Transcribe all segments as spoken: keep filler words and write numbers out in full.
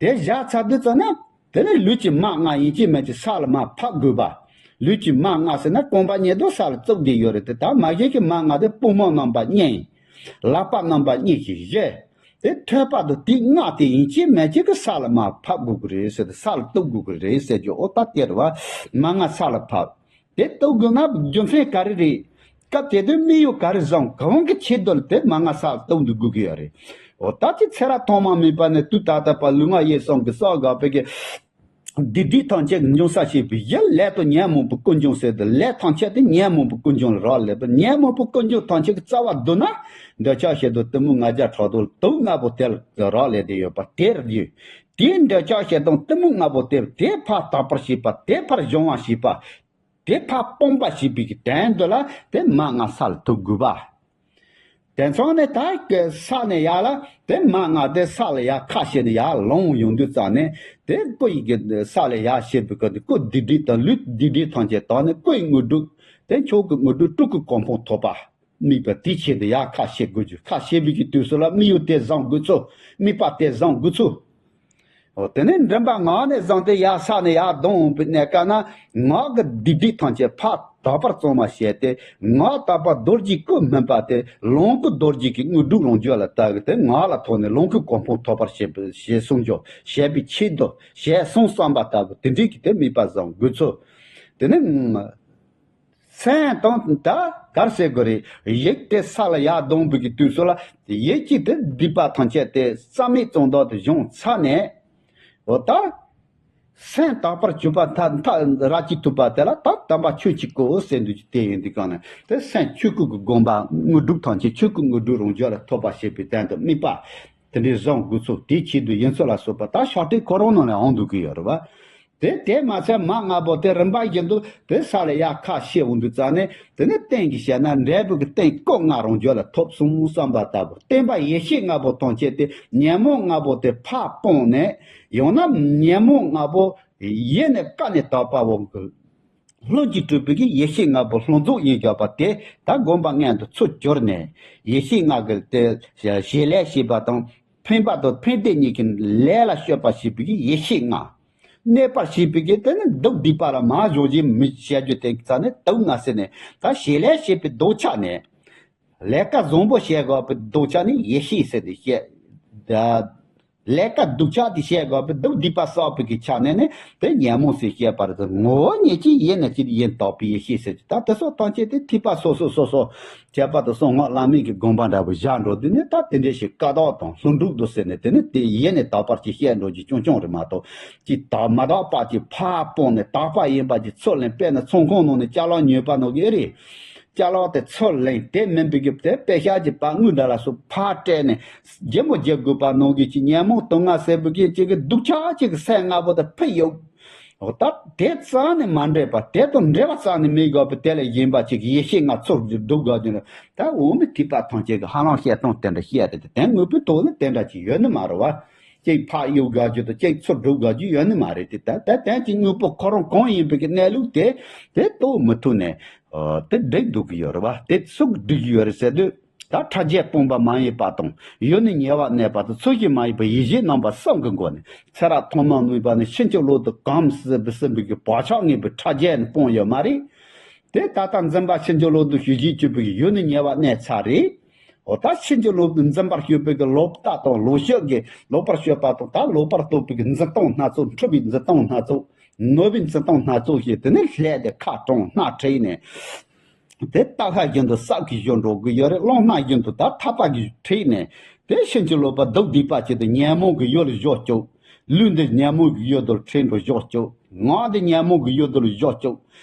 དེ་བཞག་ཚར་དུས་ཙམ་ན། དེ་ནས་ལུས་ཀྱི་མ་ལྔ་ཡིན་གཅིག་མིན་གཅིག་ས་ལ་མར་ཕབ་དགོས་པ། ལུས་ཀྱི་མ་ལྔ་ཟེར་ན་རྐང་པ་གཉིས་དང་ས་ལ་བཙུགས་བསྡད་ཡོད་རེད་དེ། ད་མ་གཞི་གི་མ་ལྔ་དེ་པུས་མོ་རྣམ་པ་གཉིས། ལག་པ་རྣམ་པ་གཉིས་ཀྱི་བཞི། དེ་ཐོད་པ་དང་དེའི་སྔགས་དེ་ཡིན་གཅིག་མིན་གཅིག་གི་ས་ལ་མར་ཕབ་དགོས་ཀྱི་རེད་ཟེར་ཏེ། ས་ལ་གཏུབ་དགོས་ཀྱི་རེད་ཟེར་རྒྱུ། འོ་ད་དེ་རེད་བ། མ་ལྔ་ས་ལ་ཕབ། དེ་གཏུབ་དགོས་ན་རྒྱུ་མཚན་ག་རེ་རེད། སྐབས་དེ་དུས་དམིགས་ཡུལ་ག་རེ་བཟུང་། གང་གི་ཆེད་དུ་དེ་མ་ལྔ་ས་ལ་གཏུབ་འདུག་དགོས་ཀྱི་ཡོད་རེད། འོ་ད་ཅི་ཚེ་རབས་ཐོག་མ་མེད་པ་ནས་དུས་ད་ལྟ་བར་ལུས་ངག་ཡིད་གསུམ་གྱི་སྲོག་འགག་པའི་གི་སྡིག་སྒྲིབ་ཐམས་ཅད་ཀྱི་འབྱུང་ས་བྱེད་པའི་གཞི། ལས་དང་ཉོན་མོངས་པའི་ཀུན་འབྱུང་ཟེར་ཏེ། ལས་ཐམས་ཅད་དེ་ཉོན་མོངས་པའི་ཀུན་འབྱུང་ལ་རག་ལས་པ། ཉོན་མོངས་པའི་ཀུན་འབྱུང་ཐམས་ཅད་ཀྱི་རྩ་བ་བསྡུ་ན། འདོད་ཆགས་ཞེ་སྡང་གཏི་མུག་ང་རྒྱལ་ཕྲག་དོག་དུག་ལྔ་པོ་དེ་ལ་རག་ལས་ཏེ་ཡོད་པ་དེ་རེད། དེའི་འདོད་ཆགས་ཞེ་སྡང་གཏི་མུག་ལྔ་པོ་དེ་དེ་ཕར་དག་པར་བྱེད་པ། དེ་ཕར་སྦྱང་བ་བྱེད་པ། དེ་ཕར་སྤོང་བ་བྱེད་པའི་གི་དོན་དུ་ལ་དེ་མ་ལྔ་ས་ལ་གཏུབ་དགོས་པ། དེ་མཚུངས་ནས་ད་གི་ས་ནས་ཡར་ལ་དེ་མ་ལྔ་དེ་ས་ལ་ཡར་ཁ་ཕྱེ་ནས་ཡར་ལོང་ཡོང་དུས་ཙམ་ནས། དེ་སྐུ་ཡི་གི་ས་ལ་ཡར་ཕྱེ་བའི་སྐབས་དེ་སྐུ་སྡིག་སྒྲིབ་དང་ལུས་སྡིག་སྒྲིབ་ཐམས་ཅད་དག་ནས་སྐུ་ཡི་དངོས་གྲུབ། དེ་མཆོག་གི་དངོས་གྲུབ་སྤྲུལ་སྐུའི་གོ་འཕང་ཐོབ་པ། དམིགས་པ་དེའི་ཆེད་དུ་ཡར་ཁ་ཕྱེ་དགོས་རྒྱུ། ཁ་ཕྱེ་བའི་གི་དུས་སུ་ལ་དམིགས་ཡུལ་དེ་བཟང་དགོས་ཚུལ། དམིགས་པ་དེ་བཟང་དགོས་ཚུལ། འོ་དེ་ནས་མགྲིན་པ་ངག་ནས་བཟུང་སྟེ་ཡར་ས་ནས་ཡར་ལྡང་འོང་པའི་གནས་སྐབས་ན། ངག་གི་སྡིག་སྒྲིབ་ཐམས་ཅད་ཕར་དག་པར་བརྩམ་པར་བྱས་ཏེ། ངག་དག་པ་རྡོ་རྗེའི་སྐུ་སྨིན་པ་དེ་ལོངས་སྐུ་རྡོ་རྗེ་གི་དངོས་གྲུབ་རང་རྒྱུད་ལ་དག་གི། དེ་ངག་ལ་ཐོགས་ནས་ལོངས་སྐུའི་གོ་འཕང་ཐོབ་པར་བྱེད་པའི་ཞེས་གསུངས་རྒྱུ། བྱེད་པའི་ཆེད་དུ་ཞེས་གསུངས་བསམ་པ་ལྟ་བུ་དེ་འདྲའི་གི་དེ་དམིགས་པ་བཟང་དགོས་ཚུལ། དེ་ནས། སེམས་དང་ད་གར་ཟེར་དགོས་རེད། ཡིད་དེ་ས་ལ་ཡར་ལྡང་བའི་གི་དུས་སུ་ལ། ཡིད་ཀྱི་དེ་སྡིག་པ་ཐམས་ཅད་དེ་རྩ་མེད་ཙམ་དག་ཏུ་བྱུང་ཚར་ནས། འོ་ད་སེམས་དག་པར་གྱུར་པ་མཐའ་མཐའ་ར་གཅིག་ཐུབ་པ་དེ་ལ་ད་དམ་པ་ཆོས་ཀྱི་སྐུ་ཟེར་འདུག་ཅིག་དེ་ཡིན་དུས་གང་ན་དེ་སེམས་ཆོས་སྐུ་གི་དགོངས་པ་དངོས་གྲུབ་ཐམས་ཅད་ཆོས་སྐུ་དངོས་གྲུབ་རང་རྒྱུད་ལ་ཐོབ་པར་བྱེད་པའི་དོན་དུ་དམིགས་པ་དེ་འདྲའི་བཟང་དགོས་ཚུལ། དེའི་ཆེད་དུ་ཡིན་ཚུལ་ལ་སོགས་པ་ད་ཕྱག་བྲིས་ཁོ་རང་ནང་ལ་འོང་འདུག་གི་ཡོད་རེད་བ། དེ་དེ་མ་ཚད་མ་ལྔ་པོ་དེ་རིམ་པ་བཞིན་དུ་དེ་ས་ལ་ཡར་ཁ་ཕྱེ་འོང་དུས་ཙམ་ནས། དེ་ནས་རྟེན་གྱི་བཤད་ན་འབྲས་བུ་གི་རྟེན་སྐུ་ལྔ་རང་རྒྱུད་ལ་ཐོབ་སོང་བསམ་པ་ལྟ་བུ། བརྟེན་པ་ཡེ་ཤེས་ལྔ་པོ་ཐམས་ཅད་དེ་ཉོན་མོངས་ལྔ་པོ་དེ་ཕར་སྤངས་ནས། ཡང་ན་ཉོན་མོངས་ལྔ་པོ་ཡེ་ནས་བཀག་ནས་དག་པ་འོང་གི། ལྷུན་གྱིས་གྲུབ་པའི་གི་ཡེ་ཤེས་ལྔ་པོ་ལྷུན་རྫོགས་ཡིན་བཞག་པ་དེ་ད་སྒོམ་པ་སྔོན་དུ་ཚུར་གྱུར་ནས། ཡེ་ཤེས་ལྔ་གི་དེ་བྱེད་ལས་བྱེད་པ་དང་། འཕེན་པ་དང་འཕེན་ལྡན་གཉིས་ཀྱི་ལས་ལ་སྤྱོད་པ་བྱེད་པའི་གི་ཡེ་ཤེས་ལྔ། གནས་པར་བྱེད་པའི་གི་དེ་ནི་དུག་སྡིག་པ་ལ་མར་སྦྱོང་བྱེད་མི་བྱ་རྒྱུ་དེ་རྩ་ནས་དུག་ལྔ་ཟེར་ནས། ད་བྱེད་ལས་བྱེད་པའི་དུག་ཆ་ནས། ལས་ཀ་བཟང་པོ་བྱེད་དགོས་པའི་དུག་ཆ་ནི་ཡེ་ཤེས་ཟེར་ཏེ་བཤད། ད་ལས་ཀ་སྡུག་ཆ་དེ་བྱེད་དགོས་པའི་དུག་སྡིག་པ་བསགས་པའི་གི་ཆ་ནས་ནི་དེ་ཉོན་མོངས་ཟེར་བཤད་པ་རེད། ངོ་བོ་ཉིད་ཀྱིས་ཡེ་ནས་ཀྱི་ཡེ་ནས་དག་པའི་ཡེ་ཤེས་ཟེར་གྱི། ད་དེ་སོགས་ཐམས་ཅད་དེ་ཐེག་པ་སོ་སོ་སོ་སོ། ཁྱད་པར་དུ་གསང་སྔགས་བླ་མེད་ཀྱི་དགོངས་པ་འདྲ་པོ་བཞག་འགྲོ་དུས་ནི། ད་དེ་འདྲའི་ཞིག་ཀ་དག་དང་ལྷུན་གྲུབ་ཏུ་ཟེར་ནས། དེ་ནི་དེ་ཡེ་ནས་དག་པར་ཅིག་བཤད་འགྲོ་རྒྱུ་རྐྱང་རྐྱང་རེད་མ་གཏོགས། ཅིག་དག་མ་དག་པ་ཅིག་ཕར་སྤངས་ནས་དག་པ་ཡིན་པ་ཅིག་ཚུར་ལེན། དཔེར་ན་ཚོང་ཁང་ནང་ནས་ཅ་ལག་ཉོས་པ་ནང་གི་ཨེ་རེད། ཅ་ལག་དེ་ཚུར་ལེན། དེ་མིན་པའི་གི་དེ་པེ་ཤག་གི་པར་དངུལ་འདྲ་ལ་སོགས་ཕར་སྤྲད་ནས་བརྗེ་མོ་བརྗེ་དགོས་པ་ནང་གི་ཅིག་ཉོན་མོངས་དུག་ལྔ་ཟེར་བའི་གི་ཅིག་གི་སྡུག་ཆ་ཅིག་གི་སེམས་ལྔ་པོ་དེ་ཕུད་ཡོད། འོ་ད་དེ་རྩ་ནས་མ་འདྲེས་པ། དེ་དང་འབྲེལ་བ་རྩ་ནས་མེད་དགོས་པའི་དེ་ལས་གཞན་པ་ཅིག་ཡེ་ཤེས་ལྔ་ཚུར་སྒྲུབ་དགོས་རྒྱུ་ནི། ད་འོག་མིན་ཐེག་པ་ཐམས་ཅད་ཀྱི་ཧ་ལམ་བཤད་སྟངས་དེ་འདྲ་བཤད་དེ། དེ་དོན་དངོས་པོའི་ཐོག་ལ་དེ་འདྲ་ཅིག་ཡོད་ནི་མ་རེད་བ། ཅིག་ཕར་གཡུག་དགོས་རྒྱུ་དང་ཅིག་ཚུར་སྒྲུབ་དགོས་རྒྱུ་ཡོད་ནི་མ་རེད་དེ། ད་ད་དོན་གྱི་དངོས་པོ་ཁོ་རང་གང་ཡིན་པའི་གི་གནས་ལུགས་དེ་དེ་རྟོགས་མི་ཐུབ་ནས། ཨ་དེ་འགྲིག་འདུག་གི་ཡོད་རེད་བ། དེ་སུ་གིས་སྒྲིག་གི་ཡོད་རེད་ཟེར་དུས། ད་ཕྲ་རྒྱས་སྤངས་པ་མ་ཡིན་པ་དང་། ཡུལ་ནི་ཉེ་བར་གནས་པ་དང་། ཚུལ་བཞིན་མ་ཡིན་པ་ཡིད་བྱེད་རྣམ་པ་གསུམ་གྱི་སྒོ་ནས། ཚེ་རབས་ཐོག་མ་མེད་པ་ནས་ཕྱིན་ཅི་ལོག་ཏུ་གོམས་སྲིད་པའི་སྲིད་པའི་གི་བག་ཆགས་ངན་པའི་ཕྲ་རྒྱས་ནི་སྤངས་ཡོད་མ་རེད། དེ་ད་ལྟ་འཛིན་པ་ཕྱིན་ཅི་ལོག་ཏུ་ཞུགས་བྱེད་བཅུག་པའི་གི་ཡུལ་ནི་ཉེ་བར་གནས་ཚར་རེད། འོ་ད་ཕྱིན་ཅི་ལོག་ཏུ་འཛིན་པར་སྤྱོད་པའི་གི་ལོག་ལྟ་དང་ལོག་ཤེས་ཀྱི་ལོག་པར་སྤྱོད་པ་དང་། ད་ལོག་པར་རྟོག་པའི་གི་འཛིན་སྟངས་སྣ་ཚོགས། འཁྲུལ་པའི་འཛིན་སྟངས་སྣ་ཚོགས། ནོར་བུའི་འཛིན་སྟངས་སྣ་ཚོགས་ཤིག་དེ་ནི་ལྷས་ཏེ་ཁ་གྲོངས་སྣ་ཁྲིད་ནས། དེ་རྟ་ཤ་བཞིན་དུ་ཟག་གི་བཞིན་འགྲོ་གི་ཡོད་རེད། རླུང་སྣ་བཞིན་དུ་ད་ཐག་པ་གིས་ཁྲིད་ནས། དེ་ཕྱིན་ཅི་ལོག་པ་དུག་སྡིག་པ་ཅིག་དེ་ཉོན་མོངས་ཀྱི་ཡུལ་ལ་བཞག་བཅུག། ལུས་འདི་ཉོན་མོངས་ཀྱི་ཡུལ་དུ་ཁྲིད་འགྲོ་བཞག་བཅུག། ངག་འདི་ཉོན་མོངས་ཀྱི་ཡུལ་དུ་བཞག་བཅུག།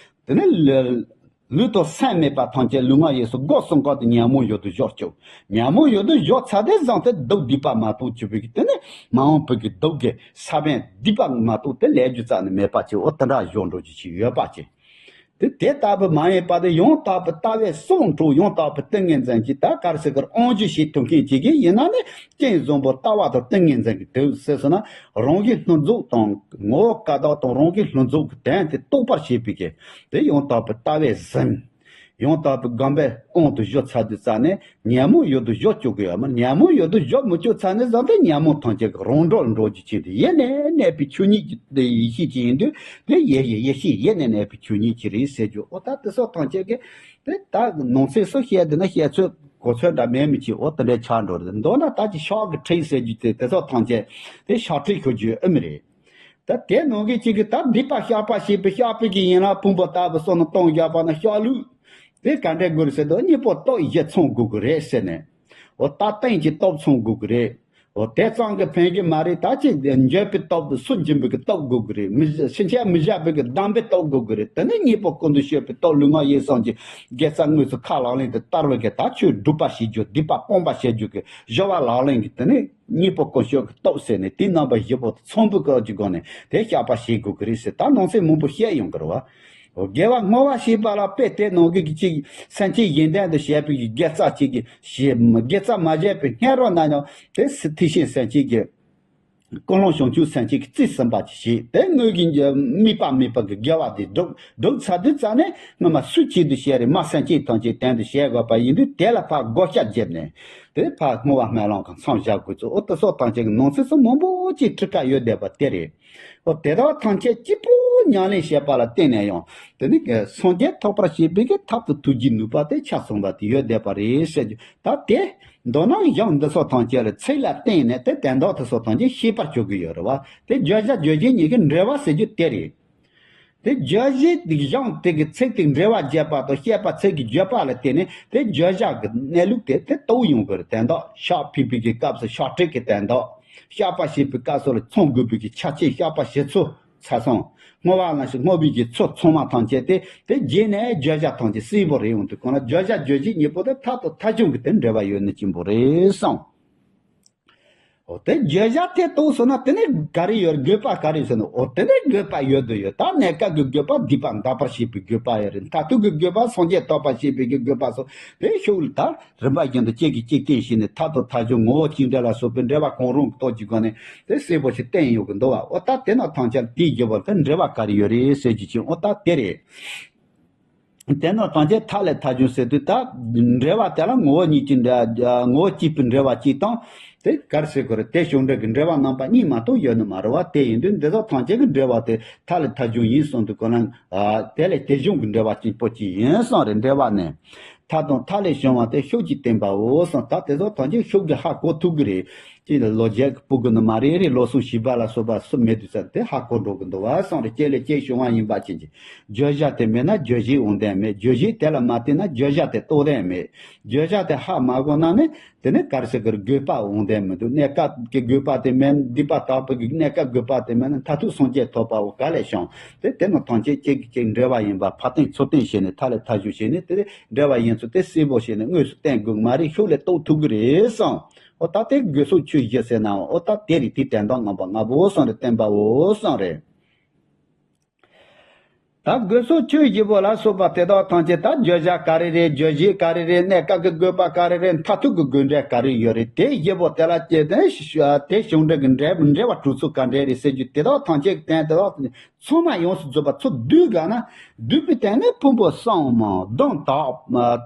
དེ་ནས་ལུས་ལུས་དང་སེམས་མེད་པ་ཐམས་ཅད་ལུས་ངག་ཡིད་གསུམ་སྒོ་གསུམ་ག་དེ་ཉོན་མོངས་ཡུལ་དུ་བཞག་བཅུག། ཉོན་མོངས་ཡུལ་དུ་བཞག་ཚར་དེ་བཟུང་སྟེ་དུག་སྡིག་པ་མ་གཏོགས་བཅུག་པའི་གི་དེ་ནི་མ་འོངས་པའི་གི་དུག་གི་ས་བོན་སྡིག་པ་མ་གཏོགས་དེ་ལས་རྒྱུ་རྩ་ནས་མེད་པ་ཅིག། འོ་དེ་འདྲ་བཞག་འགྲོ་རྒྱུ་ཅིག་ཡོད་པ་ཅིག། དེ་དེ་ལྟ་བུ་མ་ཡིན་པ་དེ་ཡང་དག་པའི་ལྟ་བའི་གསུང་འཕྲོ། ཡང་དག་པའི་ཏིང་ངེ་འཛིན་གྱིས། ད་ག་རེ་ཟེར་གི་རེད། དབང་བསྒྱུར་བྱེད་ཐུབ་མཁན་ཅིག་གིས་ཡིན་ན་ནི་རྐྱེན་བཟང་པོ་ལྟ་བ་དང་ཏིང་ངེ་འཛིན་གྱིས་དུག་ཟེར་སོང་ན། རང་གི་ལྷུན་རྫོགས་དང་ངོ་བོ་ཀ་དག་དང་རང་གི་ལྷུན་རྫོགས་ཀྱི་དོན་དེ་རྟོགས་པར་བྱེད་པའི་གི་དེ་ཡང་དག་པའི་ལྟ་བས་ཟིན། ཡང་དག་པའི་དགོངས་པའི་དབང་དུ་བཞུགས་ཚར་དུས་ཙ་ནས་ཉོན་མོངས་ཡུལ་དུ་བཞུགས་བཅུག་གི་ཡོད་མ། ཉོན་མོངས་ཡུལ་དུ་བཞུགས་མི་བཅུག་ཚར་ནས་བཟུང་སྟེ་ཉོན་མོངས་ཐམས་ཅད་ཀྱི་རང་གྲོལ་འགྲོ་རྒྱུ་ཅན་དུ་ཡེ་ནས་གནས་པའི་ཆོས་ཉིད་ཀྱི་ཡེ་ཤེས་ཅིག་ཡིན་དུས་དེ་ཡེ་ཡེ་ཡེ་ཤེས་ཡེ་ནས་གནས་པའི་ཆོས་ཉིད་ཅིག་རེད་ཟེར་རྒྱུ། ཨོ་ད་དེ་སོགས་ཐམས་ཅད་ཀྱི་དེ་ད་ནང་གསེས་སུ་བཤད་དེ་ན་བཤད་ཚོད་གོ་ཚོད་འདྲ་མེད་མི་ཅིག་ཨོ་དེ་འདྲའི་ཆགས་འགྲོ་རེད། མདོར་ན་ད་ཅི་ཕྱག་གི་ཁྲིད་ཟེར་རྒྱུ་དེ་དེ་སོགས་ཐམས་ཅད་དེ་ཕྱག་ཁྲིད་ཤོད་རྒྱུ་ཨེ་མི་རེད། ད་དེ་ནང་གི་གཅིག་གི་ད་སྡིག་པ་བཤགས་པ་ཞེས་པའི་བཤགས་པའི་གི་ཡན་ལག་ཕུང་པོ་ལྟ་བུ་སོགས་ནི་གཏོང་བཞག་པ་ན་བཤགས་ལུགས་དེ་ག་འདྲ་དགོས་རེད་ཟེར་དུས་གཉེན་པོ་སྟོབས་བཞི་ཚང་དགོས་ཀྱི་རེད་ཟེར་ནས། འོ་ད་རྟེན་གྱི་སྟོབས་ཚང་དགོས་ཀྱི་རེད། འོ་དེ་ཙམ་གྱིས་ཕན་གྱི་མ་རེད། ད་ཅིག་འགྱོད་པའི་སྟོབས་སུན་འབྱིན་པའི་གི་སྟོབས་དགོས་ཀྱི་རེད། མི་ཕྱིན་ཆད་མི་བཞག་པའི་གི་སྡོམ་པའི་སྟོབས་དགོས་ཀྱི་རེད། དེ་ནས་གཉེན་པོ་ཀུན་ཏུ་སྤྱོད་པའི་སྟོབས་ལུས་ངག་ཡིད་གསུམ་གྱི་དགེ་རྩ་དངོས་སུ་ཁས་ལག་ལེན་དུ་བསྟར་བའི་གི་ད་ཆོས་སྒྲུབ་པ་བྱེད་རྒྱུ་སྡིག་པ་སྤོང་བ་བྱེད་རྒྱུ་གི་སྦྱོར་བ་ལག་ལེན་གྱི་དེ་ནས། གཉེན་པོ་ཀུན་སྤྱོད་ཀྱི་སྟོབས་ཟེར་ནས་དེའི་རྣམ་པ་བཞི་པོ་དེ་ཚང་བའི་སྐབས་ཀྱི་སྒོ་ནས་དེ་བཤགས་པ་བྱེད་དགོས་ཀྱི་རེད་ཟེར། ད་ནང་གསེས་མང་པོ་བཤད་ཡོང་གི་རེད་བ། དགེ་བ་བསྔོ་བ་བྱེད་པ་ལ་དཔེ་དེ་ནང་གི་གཅིག་སེམས་ཅན་གཞན་དོན་དུ་བྱས་པའི་དགེ་རྩ་གཅིག་གི་བྱེད་དགེ་རྩ་མ་བྱས་པའི་སྔ་རོལ་ན་ཡང་དེ་ཐེག་ཆེན་སེམས་བསྐྱེད་ཀྱི་ཀུན་སློང་བྱང་ཆུབ་སེམས་བསྐྱེད་ཀྱི་རྩིས་ཟིན་པ་ཅིག་བྱེད། དེ་དངོས་ཀྱི་དམིགས་པ་དམིགས་པ་གི་དགེ་བ་དེ་སྒྲུབ་སྒྲུབ་ཚར་དུས་ཙ་ནས་སྔོན་མ་སུའི་ཆེད་དུ་བྱས་རེད། མ་སེམས་ཅན་ཐམས་ཅད་དོན་དུ་བྱེད་དགོས་པ་ཡིན་དུས་དེ་ལ་ཕར་བགོ་བཤའ་བརྒྱབ་ནས། དེ་ཕར་བསྔོ་བ་སྨོན་ལམ་གང་འཚམས་བཞག་དགོས་ཚུལ། འོ་དེ་སོགས་ཐམས་ཅད་ཀྱི་ནང་གསེས་སུ་མང་པོ་ཅིག་ཁྲིད་ཀ་ཡོད་བསྡད་པ་དེ་རེད། འོ་དེ་དག་ཐམས་ཅད་གཅིག་པུ་ཉམས་ལེན་བྱེད་པ་ལ་བརྟེན་ནས་ཡང་དེ་ནི་སངས་རྒྱས་ཐོབ་པར་བྱེད་པའི་གི་ཐབས་དང་ཐུགས་རྗེའི་ནུས་པ་དེ་ཆ་ཚང་བ་དེ་ཡོད་བསྡད་པ་རེད་ཟེར་རྒྱུ། ད་དེ་མདོར་ན་གཞུང་འདི་སོགས་ཐམས་ཅད་ལ་ཚིག་ལ་བརྟེན་ནས་དེ་དོན་དག་དེ་སོགས་ཐམས་ཅད་ཤེས་པར་བྱེད་དགོས་ཡོད་རེད་བ། དེ་བརྗོད་བྱ་རྗོད་བྱེད་གཉིས་ཀྱི་འབྲེལ་བ་ཟེར་རྒྱུ་དེ་རེད། དེ་བརྗོད་གཞི་དེ་གཞུང་དེ་གི་ཚིག་དེ་འགྲེལ་བ་བརྒྱབ་པ་དང་བཤད་པ་ཚིག་གི་བརྗོད་པ་ལ་བརྟེན་ནས་དེ་བརྗོད་བྱ་གི་གནས་ལུགས་དེ་དེ་རྟོགས་ཡོང་གི་རེད། དེ་འདྲ་ཕྱག་ཕུལ་བའི་གི་སྐབས་སུ་ཕྱག་བྲིས་ཀྱི་དོན་དག་བཤགས་པ་བྱེད་པའི་སྐབས་སུ་ལ་ཚང་དགོས་པའི་གི་ཆ་རྐྱེན་བཤགས་པ་བྱེད་ཚུལ་ཆ་ཚང་། བསྔོ་བ་ལ་ཞིག་བསྔོ་བའི་གི་ཚུལ་ཚང་མ་ཐམས་ཅད་དེ་དེ་རྗེས་ནས་བརྗོད་བྱ་ཐམས་ཅད་གསལ་པོ་རེད་ཡོང་དུས་གང་ལ་བརྗོད་བྱ་རྗོད་བྱེད་གཉིས་པོ་དེ་མཐའ་དང་མཐའ་གཞུང་གི་དེ་འབྲེལ་བ་ཡོད་ནི་ཅན་པོ་རེད་བསམ། འོ་དེ་བརྗོད་བྱ་དེ་རྟོགས་སོང་ན་དེ་ནས་ག་རེ་ཡོད་དགོས་པ་ག་རེ་ཟེར་ན། འོ་དེ་ནས་དགོས་པ་ཡོད་དོ་ཡོད། ད་གནས་སྐབས་ཀྱི་དགོས་པ་སྡིག་པ་འདག་པར་བྱེད་པའི་དགོས་པ་ཡོད་རེད། མཐར་ཐུག་གི་དགོས་པ་སངས་རྒྱས་ཐོབ་པར་བྱེད་པའི་གི་དགོས་པ་སོགས་དེ་ཤུགས་ལ་ད་རིམ་པ་བཞིན་དུ་གཅིག་གིས་གཅིག་བརྟེན་བྱས་ནས་མཐར་ཐུག་མཐའ་གཞུང་ངོ་བོ་གཅིག་འདྲ་ལ་སོགས་པའི་འབྲེལ་བ་གང་རུང་གི་སྟོབས་ཀྱི་སྒོ་ནས་དེ་གསལ་པོ་ཞིག་བསྟན་ཡོང་གི་འདུག་བ། འོ་ད་དེ་རྣམས་ཐམས་ཅད་དེའི་རྒྱུ་བ་དེ་འབྲེལ་བ་ག་རེ་ཡོད་རེད་ཟེར་རྒྱུ་ཅིག་འོ་ད་དེ་རེད། དེ་ནི་ཐམས་ཅད་མཐའ་ལས་མཐའ་བྱུང་ཟེར་དུས་ད་འབྲེལ་བ་དེ་ལ་ངོ་བོ་ཉིད་ཀྱི་འབྲེལ་ངོ་བོ་གཅིག་པའི་འབྲེལ་བ་གཅིག་དང་། དེ་ག་རེ་ཟེར་དགོས་རེད། དེ་བྱུང་འབྲེལ་གྱི་འབྲེལ་བ་རྣམ་པ་གཉིས་མ་གཏོགས་ཡོད་ནི་མ་རེད་བ། དེ་ཡིན་དུས་འདི་དག་ཐམས་ཅད་ཀྱི་འབྲེལ་བ་དེ་མཐའ་ལས་མཐའ་བྱུང་ཡིན་གསུངས་དུས་ཁོ་ན་དེ་ལས་དེ་བྱུང་གི་འབྲེལ་བ་གཅིག་པོ་གཅིག་ཡིན་གསུངས་རེད། འབྲེལ་བ་ནི་མཐའ་དང་མཐའ་ལས་བྱུང་བ་དེ་ཤུགས་ཀྱིས་བསྟན་པའོ་གསུངས། ད་དེ་དག་ཐམས་ཅད་ཤུགས་ཀྱིས་ཧ་གོ་ཐུབ་ཀྱི་རེད། ཅིག་ལ་ལོ་རྒྱུས་ཀྱི་སྤུ་གུ་ནི་མ་རེད་རེད། ལོ་གསུམ་བྱིས་པ་ལ་སོགས་པ་སུ་མེད་དུས་ཙམ་དེ་ཧ་གོ་འགྲོ་གི་འདུག་བ་གསུངས་རེད། སྐྱེ་ལས་སྐྱེ་བྱུང་བ་ཡིན་པ་ཅན་གྱི་བརྗོད་བྱ་དེ་མེད་ན་བརྗོད་གཞི་འོང་དོན་མེད། བརྗོད་གཞི་དེ་ལ་མ་བརྟེན་ན་བརྗོད་བྱ་དེ་རྟོགས་དོན་མེད། བརྗོད་བྱ་དེ་ཧ་མ་གོ་ན་ནི་དེ་ནི་ག་རེ་ཟེར་དགོས་རེད། དགོས་པ་འོང་དོན་མི་འདུག་གནས་སྐབས་ཀྱི་དགོས་པ་དེ་མེད་ན། སྡིག་པ་དག་པའི་གི་གནས་སྐབས་དགོས་པ་དེ་མེད་ན་མཐར་ཐུག་སངས་རྒྱས་ཐོབ་པའོ་ག་ལས་བྱུང་། དེ་དེ་ནི་ཐམས་ཅད་གཅིག་གིས་གཅིག་འབྲེལ་བ་ཡིན་པ་ཕར་བརྟེན་ཚུར་བརྟེན་བྱས་ནས་མཐའ་ལས་མཐའ་བྱུང་བྱས་ནས་དེ་འབྲེལ་བ་ཡིན་ཚུལ་དེ་གསལ་པོ་བྱས་ནས་དངོས་སུ་བསྟན་དགོས་མ་རེད། ཤུགས་ལས་རྟོགས་ཐུབ་ཀྱི་རེད་གསུངས། འོ་ད་དེ་དགོས་གསུངས་ཆོས་བཞི་ཟེར་ནའང་འོ་ད་དེ་རེད། དེའི་དོན་དག་རྣམ་པ་ལྔ་པོ་གསུངས་རེད། བསྟན་པའོ་གསུངས་རེད། ད་དགོས་གསུངས་ཆོས་བཞི་པོ་ལ་སོགས་པ་དེ་དག་ཐམས་ཅད་ད་བརྗོད་བྱ་ག་རེ་རེད། བརྗོད་གཞི་ག་རེ་རེད། གནས་སྐབས་ཀྱི་དགོས་པ་ག་རེ་རེད། མཐར་ཐུག་གི་དགོས་འབྲེལ་ག་རེ་ཡོད་རེད། དེ་བཞི་པོ་དེ་ལ་སྐྱེས་ཏེ་དེ་བྱུང་འབྲེལ་གྱི་འབྲེལ་འབྲེལ་བ་གྲུབ་ཚུལ་ག་འདྲ་རེད་ཟེར་རྒྱུ་དེ་དག་ཐམས་ཅད་ཀྱི་དོན་དེ་དག་ཚང་མ་ཡོངས་སུ་རྫོགས་པ་ཚུར་བསྡུས་དགོས་ན་བསྡུས་པའི་སྟེང་ནས་ཕུང་པོ་གསུམ་མོ་བསྡོམས་དག་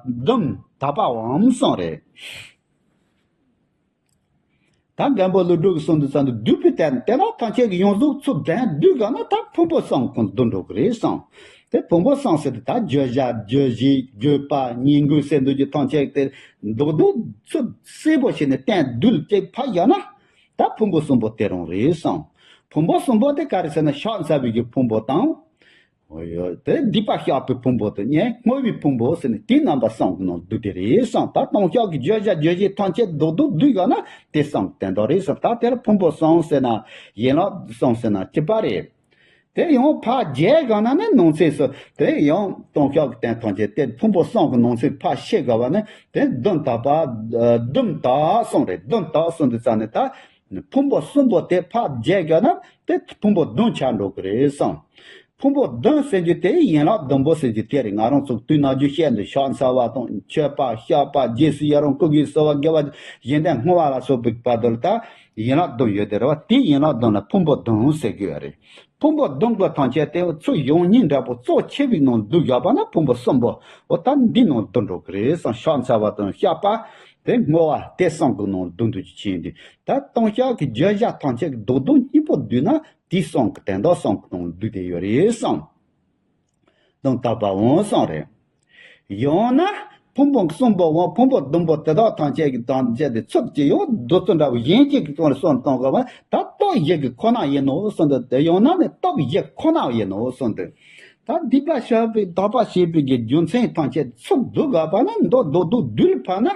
བསྡོམས་དག་པའམ་གསུངས་རེད། ད་མགོན་པོ་ཀླུ་སྒྲུབ་ཀྱིས་གསུངས་དུས་ཙམ་དུ་བསྡུས་པའི་སྟེང་དེ་དག་ཐམས་ཅད་ཀྱི་ཡོངས་རྫོགས་ཚུར་དོན་བསྡུས་དགོས་ན་ད་ཕུང་པོ་གསུམ་ཁོང་བསྡུ་འགྲོ་གི་རེད་གསུངས། དེ་ཕུང་པོ་གསུམ་ཟེར་དུས་ད་བརྗོད་བྱ་བརྗོད་གཞི་དགོས་པ་ཉན་དགོས་ཟེར་འདུག་རྒྱུ་ཐམས་ཅད་དེ་རྡོག་རྡོག་ཚུར་གསལ་པོ་བྱས་ནས་སྟེང་བསྡུས་ཅིག་ཕར་བཞག་ན་ད་ཕུང་པོ་གསུམ་པོ་དེ་རང་རེད་གསུངས། ཕུང་པོ་གསུམ་པོ་དེ་ག་རེ་ཟེར་ན་ཕྱག་འཚལ་བའི་གི་ཕུང་པོ་དང་། འོ་ཡོད། དེ་སྡིག་པ་བཤགས་པའི་ཕུང་པོ་དེ་ཉན་བསྔོ་བའི་ཕུང་པོ་ཟེར་ནས་དེའི་རྣམ་པ་གསུམ་གྱི་ནང་བསྡུས་ཏེ་རེད་གསུངས། ད་ལྟུང་བཤགས་ཀྱི་བརྗོད་བྱ་རྗོད་བྱེད་ཐམས་ཅད་རྡོག་རྡོག་བསྡུས་ཡོད་ན་དེ་གསུམ་གྱི་དོན་དག་རེད་གསུངས། ད་དེར་ཕུང་པོ་གསུམ་ཟེར་ན་ཡན་ལག་གསུམ་ཟེར་ན་གཅིག་པ་རེད། དེ་ཡང་ཕར་རྒྱས་དགོས་ན་ནི་ནང་གསེས་སུ་དེ་ཡང་ལྟུང་བཤགས་ཀྱི་དོན་ཐམས་ཅད་དེ་ཕུང་པོ་གསུམ་གྱི་ནང་གསེས་ཕར་ཕྱེ་དགོས་པ་ནི་དེ་བསྡོམས་དག་པ་བསྡོམས་དག་གསུངས་རེད། བསྡོམས་དག་གསུངས་དུས་ཙམ་ནས་ད་ཕུང་པོ་གསུམ་པོ་དེ་ཕར་རྒྱས་དགོས་ན་དེ་ཕུང་པོ་བསྡོམས་ཆགས་འགྲོ་གི་རེད་གསུངས། ཕུང་པོ་བདུན་ཟེར་རྒྱུ་དེ་ཡན་ལག་བདུན་པོ་ཟེར་རྒྱུ་དེ་རེད། ང་རང་ཚོ་དུས་ནམ་རྒྱུན་བཤད་འདུག་ཕྱག་འཚལ་བ་དང་མཆོད་པ་བཤགས་པ་རྗེས་སུ་ཡི་རང་སྐུ་གཟུགས་གསོལ་བ་དགེ་བ་བཞེས་ལྡན་བསྔོ་བ་ལ་སོགས་པའི་བར་དུ་ལ་ད་ཡན་ལག་བདུན་ཡོད་དེ་རེད་བ། དེའི་ཡན་ལག་བདུན་ལ་ཕུང་པོ་བདུན་ཟེར་གྱི་ཡོད་རེད། ཕུང་པོ་བདུན་པོ་ཐམས་ཅད་དེ་ཚུར་ཡང་སྙིང་འདྲ་པོ་གཙོ་ཆེ་བའི་ནང་བསྡུ་བཞག་པ་ན་ཕུང་པོ་གསུམ་པོ། འོ་ད་འདི་ནང་བསྡུ་འགྲོ་གི་རེད་བསམ། ཕྱག་འཚལ་བ་དང་བཤགས་པ་དེ་བསྔོ་བ་དེ་གསུམ་གྱི་ནང་བསྡུ་འདུ་ཅི་ཕྱིན་ཏེ། ད་ལྟུང་བཤགས་ཀྱི་བརྗོད་བྱ་ཐམས་ཅད་ཀྱི་རྡོག་རྡོག་གཉིས་པོ་བསྡུས་ན་དེ་གསུམ་གྱི་དོན་དག་གསུམ་གྱི་ནང་བསྡུས་ཏེ་ཡོད་རེད་བསམ། དང་དག་པ་འོང་སོང་རེད། ཡང་ན་ཕུང་པོ་གསུམ་པོ་འོང་ཕུང་པོ་བདུན་པོ་དེ་དག་ཐམས་ཅད་ཀྱི་དང་བཅས་ཏེ་ཚུར་གྱི་ཡང་རྡོག་རྩ་འདྲ་བོ་གཞན་གཅིག་གི་སྟེང་ལ་གསུམ་གཏོང་དགོས་པ་ད་སྟོབས་བཞི་གི་ཁོ་ན་ཡིན་ནོ་གསུངས་འདུག་དེ་ཡང་ན་ནི་སྟོབས་བཞི་ཁོ་ན་ཡིན་ནོ་གསུངས་འདུག་ད་སྡིག་པ་བཤགས་པའི་དག་པ་བྱེད་པའི་གི་རྒྱུ་མཚན་ཐམས་ཅད་ཚུར་བསྡུ་དགོས་པ་ན་མདོ་རྡོག་རྡོག་བསྡུས་ལ་ཕབ་ན།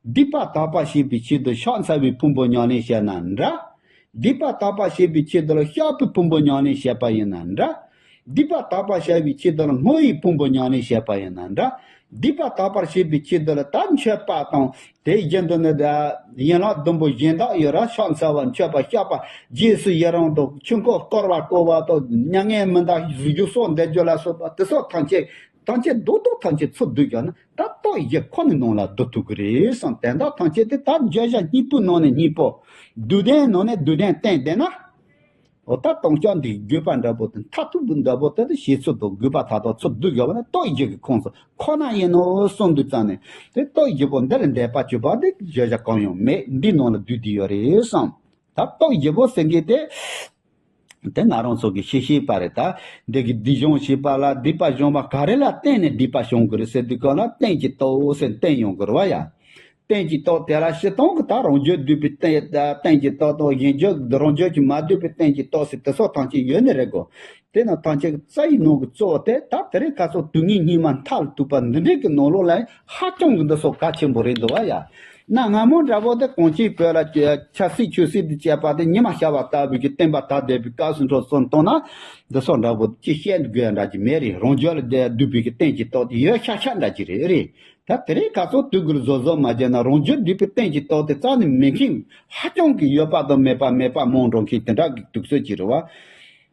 སྡིག་པ་དག་པ་བྱེད་པའི་ཆེད་དུ་ཕྱག་འཚལ་བའི་ཕུང་པོ་ཉམས་ལེན་བྱས་ན་འདྲ། སྡིག་པ་དག་པ་བྱེད་པའི་ཆེད་དུ་ལ་བཤགས་པའི་ཕུང་པོ་ཉམས་ལེན་བྱས་པ་ཡིན་ན་འདྲ། སྡིག་པ་དག་པ་བྱ་བའི་ཆེད་དུ་ལ་བསྔོ་བའི་ཕུང་པོ་ཉམས་ལེན་བྱས་པ་ཡིན་ན་འདྲ། སྡིག་པ་དག་པར་བྱེད་པའི་ཆེད་དུ་ལ་ད་མཆོད་པ་དང་དེ་བཞིན་དུ་ནི་ཡན་ལག་བདུན་པོ་གཞན་དག་ཡོད་ར་ཕྱག་འཚལ་བ་མཆོད་པ་བཤགས་པ་རྗེས་སུ་ཡི་རང་དང་ཆོས་འཁོར་བསྐོར་བ་བསྐོར་བ་དང་མྱ་ངན་མི་འདའ་བཞུགས་སོགས་འདེབས་རྒྱུ་ལ་སོགས་པ་དེ་སོགས་ཐམས་ཅད་ཐམས་ཅད་རྡོག་རྡོག་ཐམས་ཅད་ཚུར་བསྡུས་ཀྱང་ན་ད་སྟོབས་བཞི་ཁོ་ནའི་ནང་ལ་བསྡུ་ཐུབ་ཀྱི་རེད་བསམ། དོན་དག་ཐམས་ཅད་དེ་ད་བརྗོད་བྱ་གཉིས་པོའི་ནང་ནས་གཉིས་པོ། བསྡུས་ལྡན་ནང་ནས་བསྡུས་ལྡན་བསྟན་བསྡད་ན། འོ་ད་ལྟུང་བཤགས་འདི་དགོས་པ་འདྲ་པོ་དེ་མཐར་ཐུག་པའི་འདྲ་པོ་དེ་ལ་བྱེད་ཚུལ་དང་དགོས་པ་ད་དུང་ཚུར་བསྡུས་ཡོད་པ་ནི་སྟོབས་བཞི་གི་ཁོངས་སུ་ཁོ་ན་ཡིན་ནོ་གསུངས་དུས་ཙང་ནས་དེ་སྟོབས་བཞི་པོ་འདི་ལ་འདས་པ་གཅོད་པ་དེ་བརྗོད་བྱ་གང་ཡང་མེད། འདིའི་ནང་ལ་བསྡུས་ཏེ་ཡོད་རེད་བསམ། ད་སྟོབས་བཞི་པོ་ཟེར་མཁན་དེ། དེ་ང་རང་ཚོ་གི་ཤེས་ཤེས་པ་རེད། ད་འདི་གི་སྡིག་སྦྱོང་བྱེད་པ་ལ་སྡིག་པ་སྦྱོང་བ་ག་རེ་ལ་བརྟེན་ནས་སྡིག་པ་སྦྱོང་དགོས་རེད་ཟེར་དུས་སྐབས་ལ་རྟེན་གྱི་སྟོབས་ཟེར་བརྟེན་ཡོང་དགོས་རེད་བ་ཡ། རྟེན་གྱི་སྟོབས་དེ་ལ་སྤྱིར་བཏང་གི་ད་རང་རྒྱུད་བསྡུས་པའི་རྟེན་རྟེན་གྱི་སྟོབས་དང་གཞན་རྒྱུད་རང་རྒྱུད་ཀྱིས་མ་བསྡུས་པའི་རྟེན་གྱི་སྟོབས་ཟེར་དེ་སོགས་ཐམས་ཅད་ཡོད་ནི་རེད་གོ། དེ་རྣམས་ཐམས་ཅད་ཀྱི་རྩ་བའི་ནང་གི་གཙོ་བོ་དེ་ད་དེ་རིང་ཁ་སང་དུས་ངན་སྙིགས་མ་མཐའ་ལ་ཐུག་པ་འདི་འདྲའི་གི་ནང་ལོགས་ལ་ཧ་ཅང་གི་འདི་སོགས་གལ་ཆེན་པོ་རེད་འདུག་བ་ཡ། གནའ་སྔ་མོ་འདྲ་པོ་དེ་གངས་ཅན་བོད་ལ་ཆབ་སྲིད་ཆོས་སྲིད་དུ་བཅས་པ་དེ་ཉི་མ་ཤར་བ་ལྟ་བུའི་གི་བསྟན་པ་དར་བསྡད་པའི་སྐབས་སུ་འགྲོ་སོང་བཏང་ན་འདི་སོགས་འདྲ་པོ་ཅི་བཤད་དགོས་ཡ་འདྲ་ཅིག་མེད་རེད། རང་རྒྱུད་ལ་བསྡུས་པའི་གི་རྟེན་གྱི་སྟོབས་དེ་ཡོད་ཤག་ཤག་འདྲ་ཅིག་རེད་རེད། ད་དེ་རིང་ཁ་སང་དུས་འགོར་བཟོ་བཟོ་མ་བྱས་ན་རང་རྒྱུད་བསྡུས་པའི་རྟེན་གྱི་སྟོབས་དེ་རྩ་ནས་མེད་མཁན་ཧ་ཅང་གི་ཡོད་པ་དང་མེད་པ་མེད་པ་མང་འགྲོ་མཁན་དེ་འདྲ་གི་དུས་ཚོད་ཅིག་རེད་བ།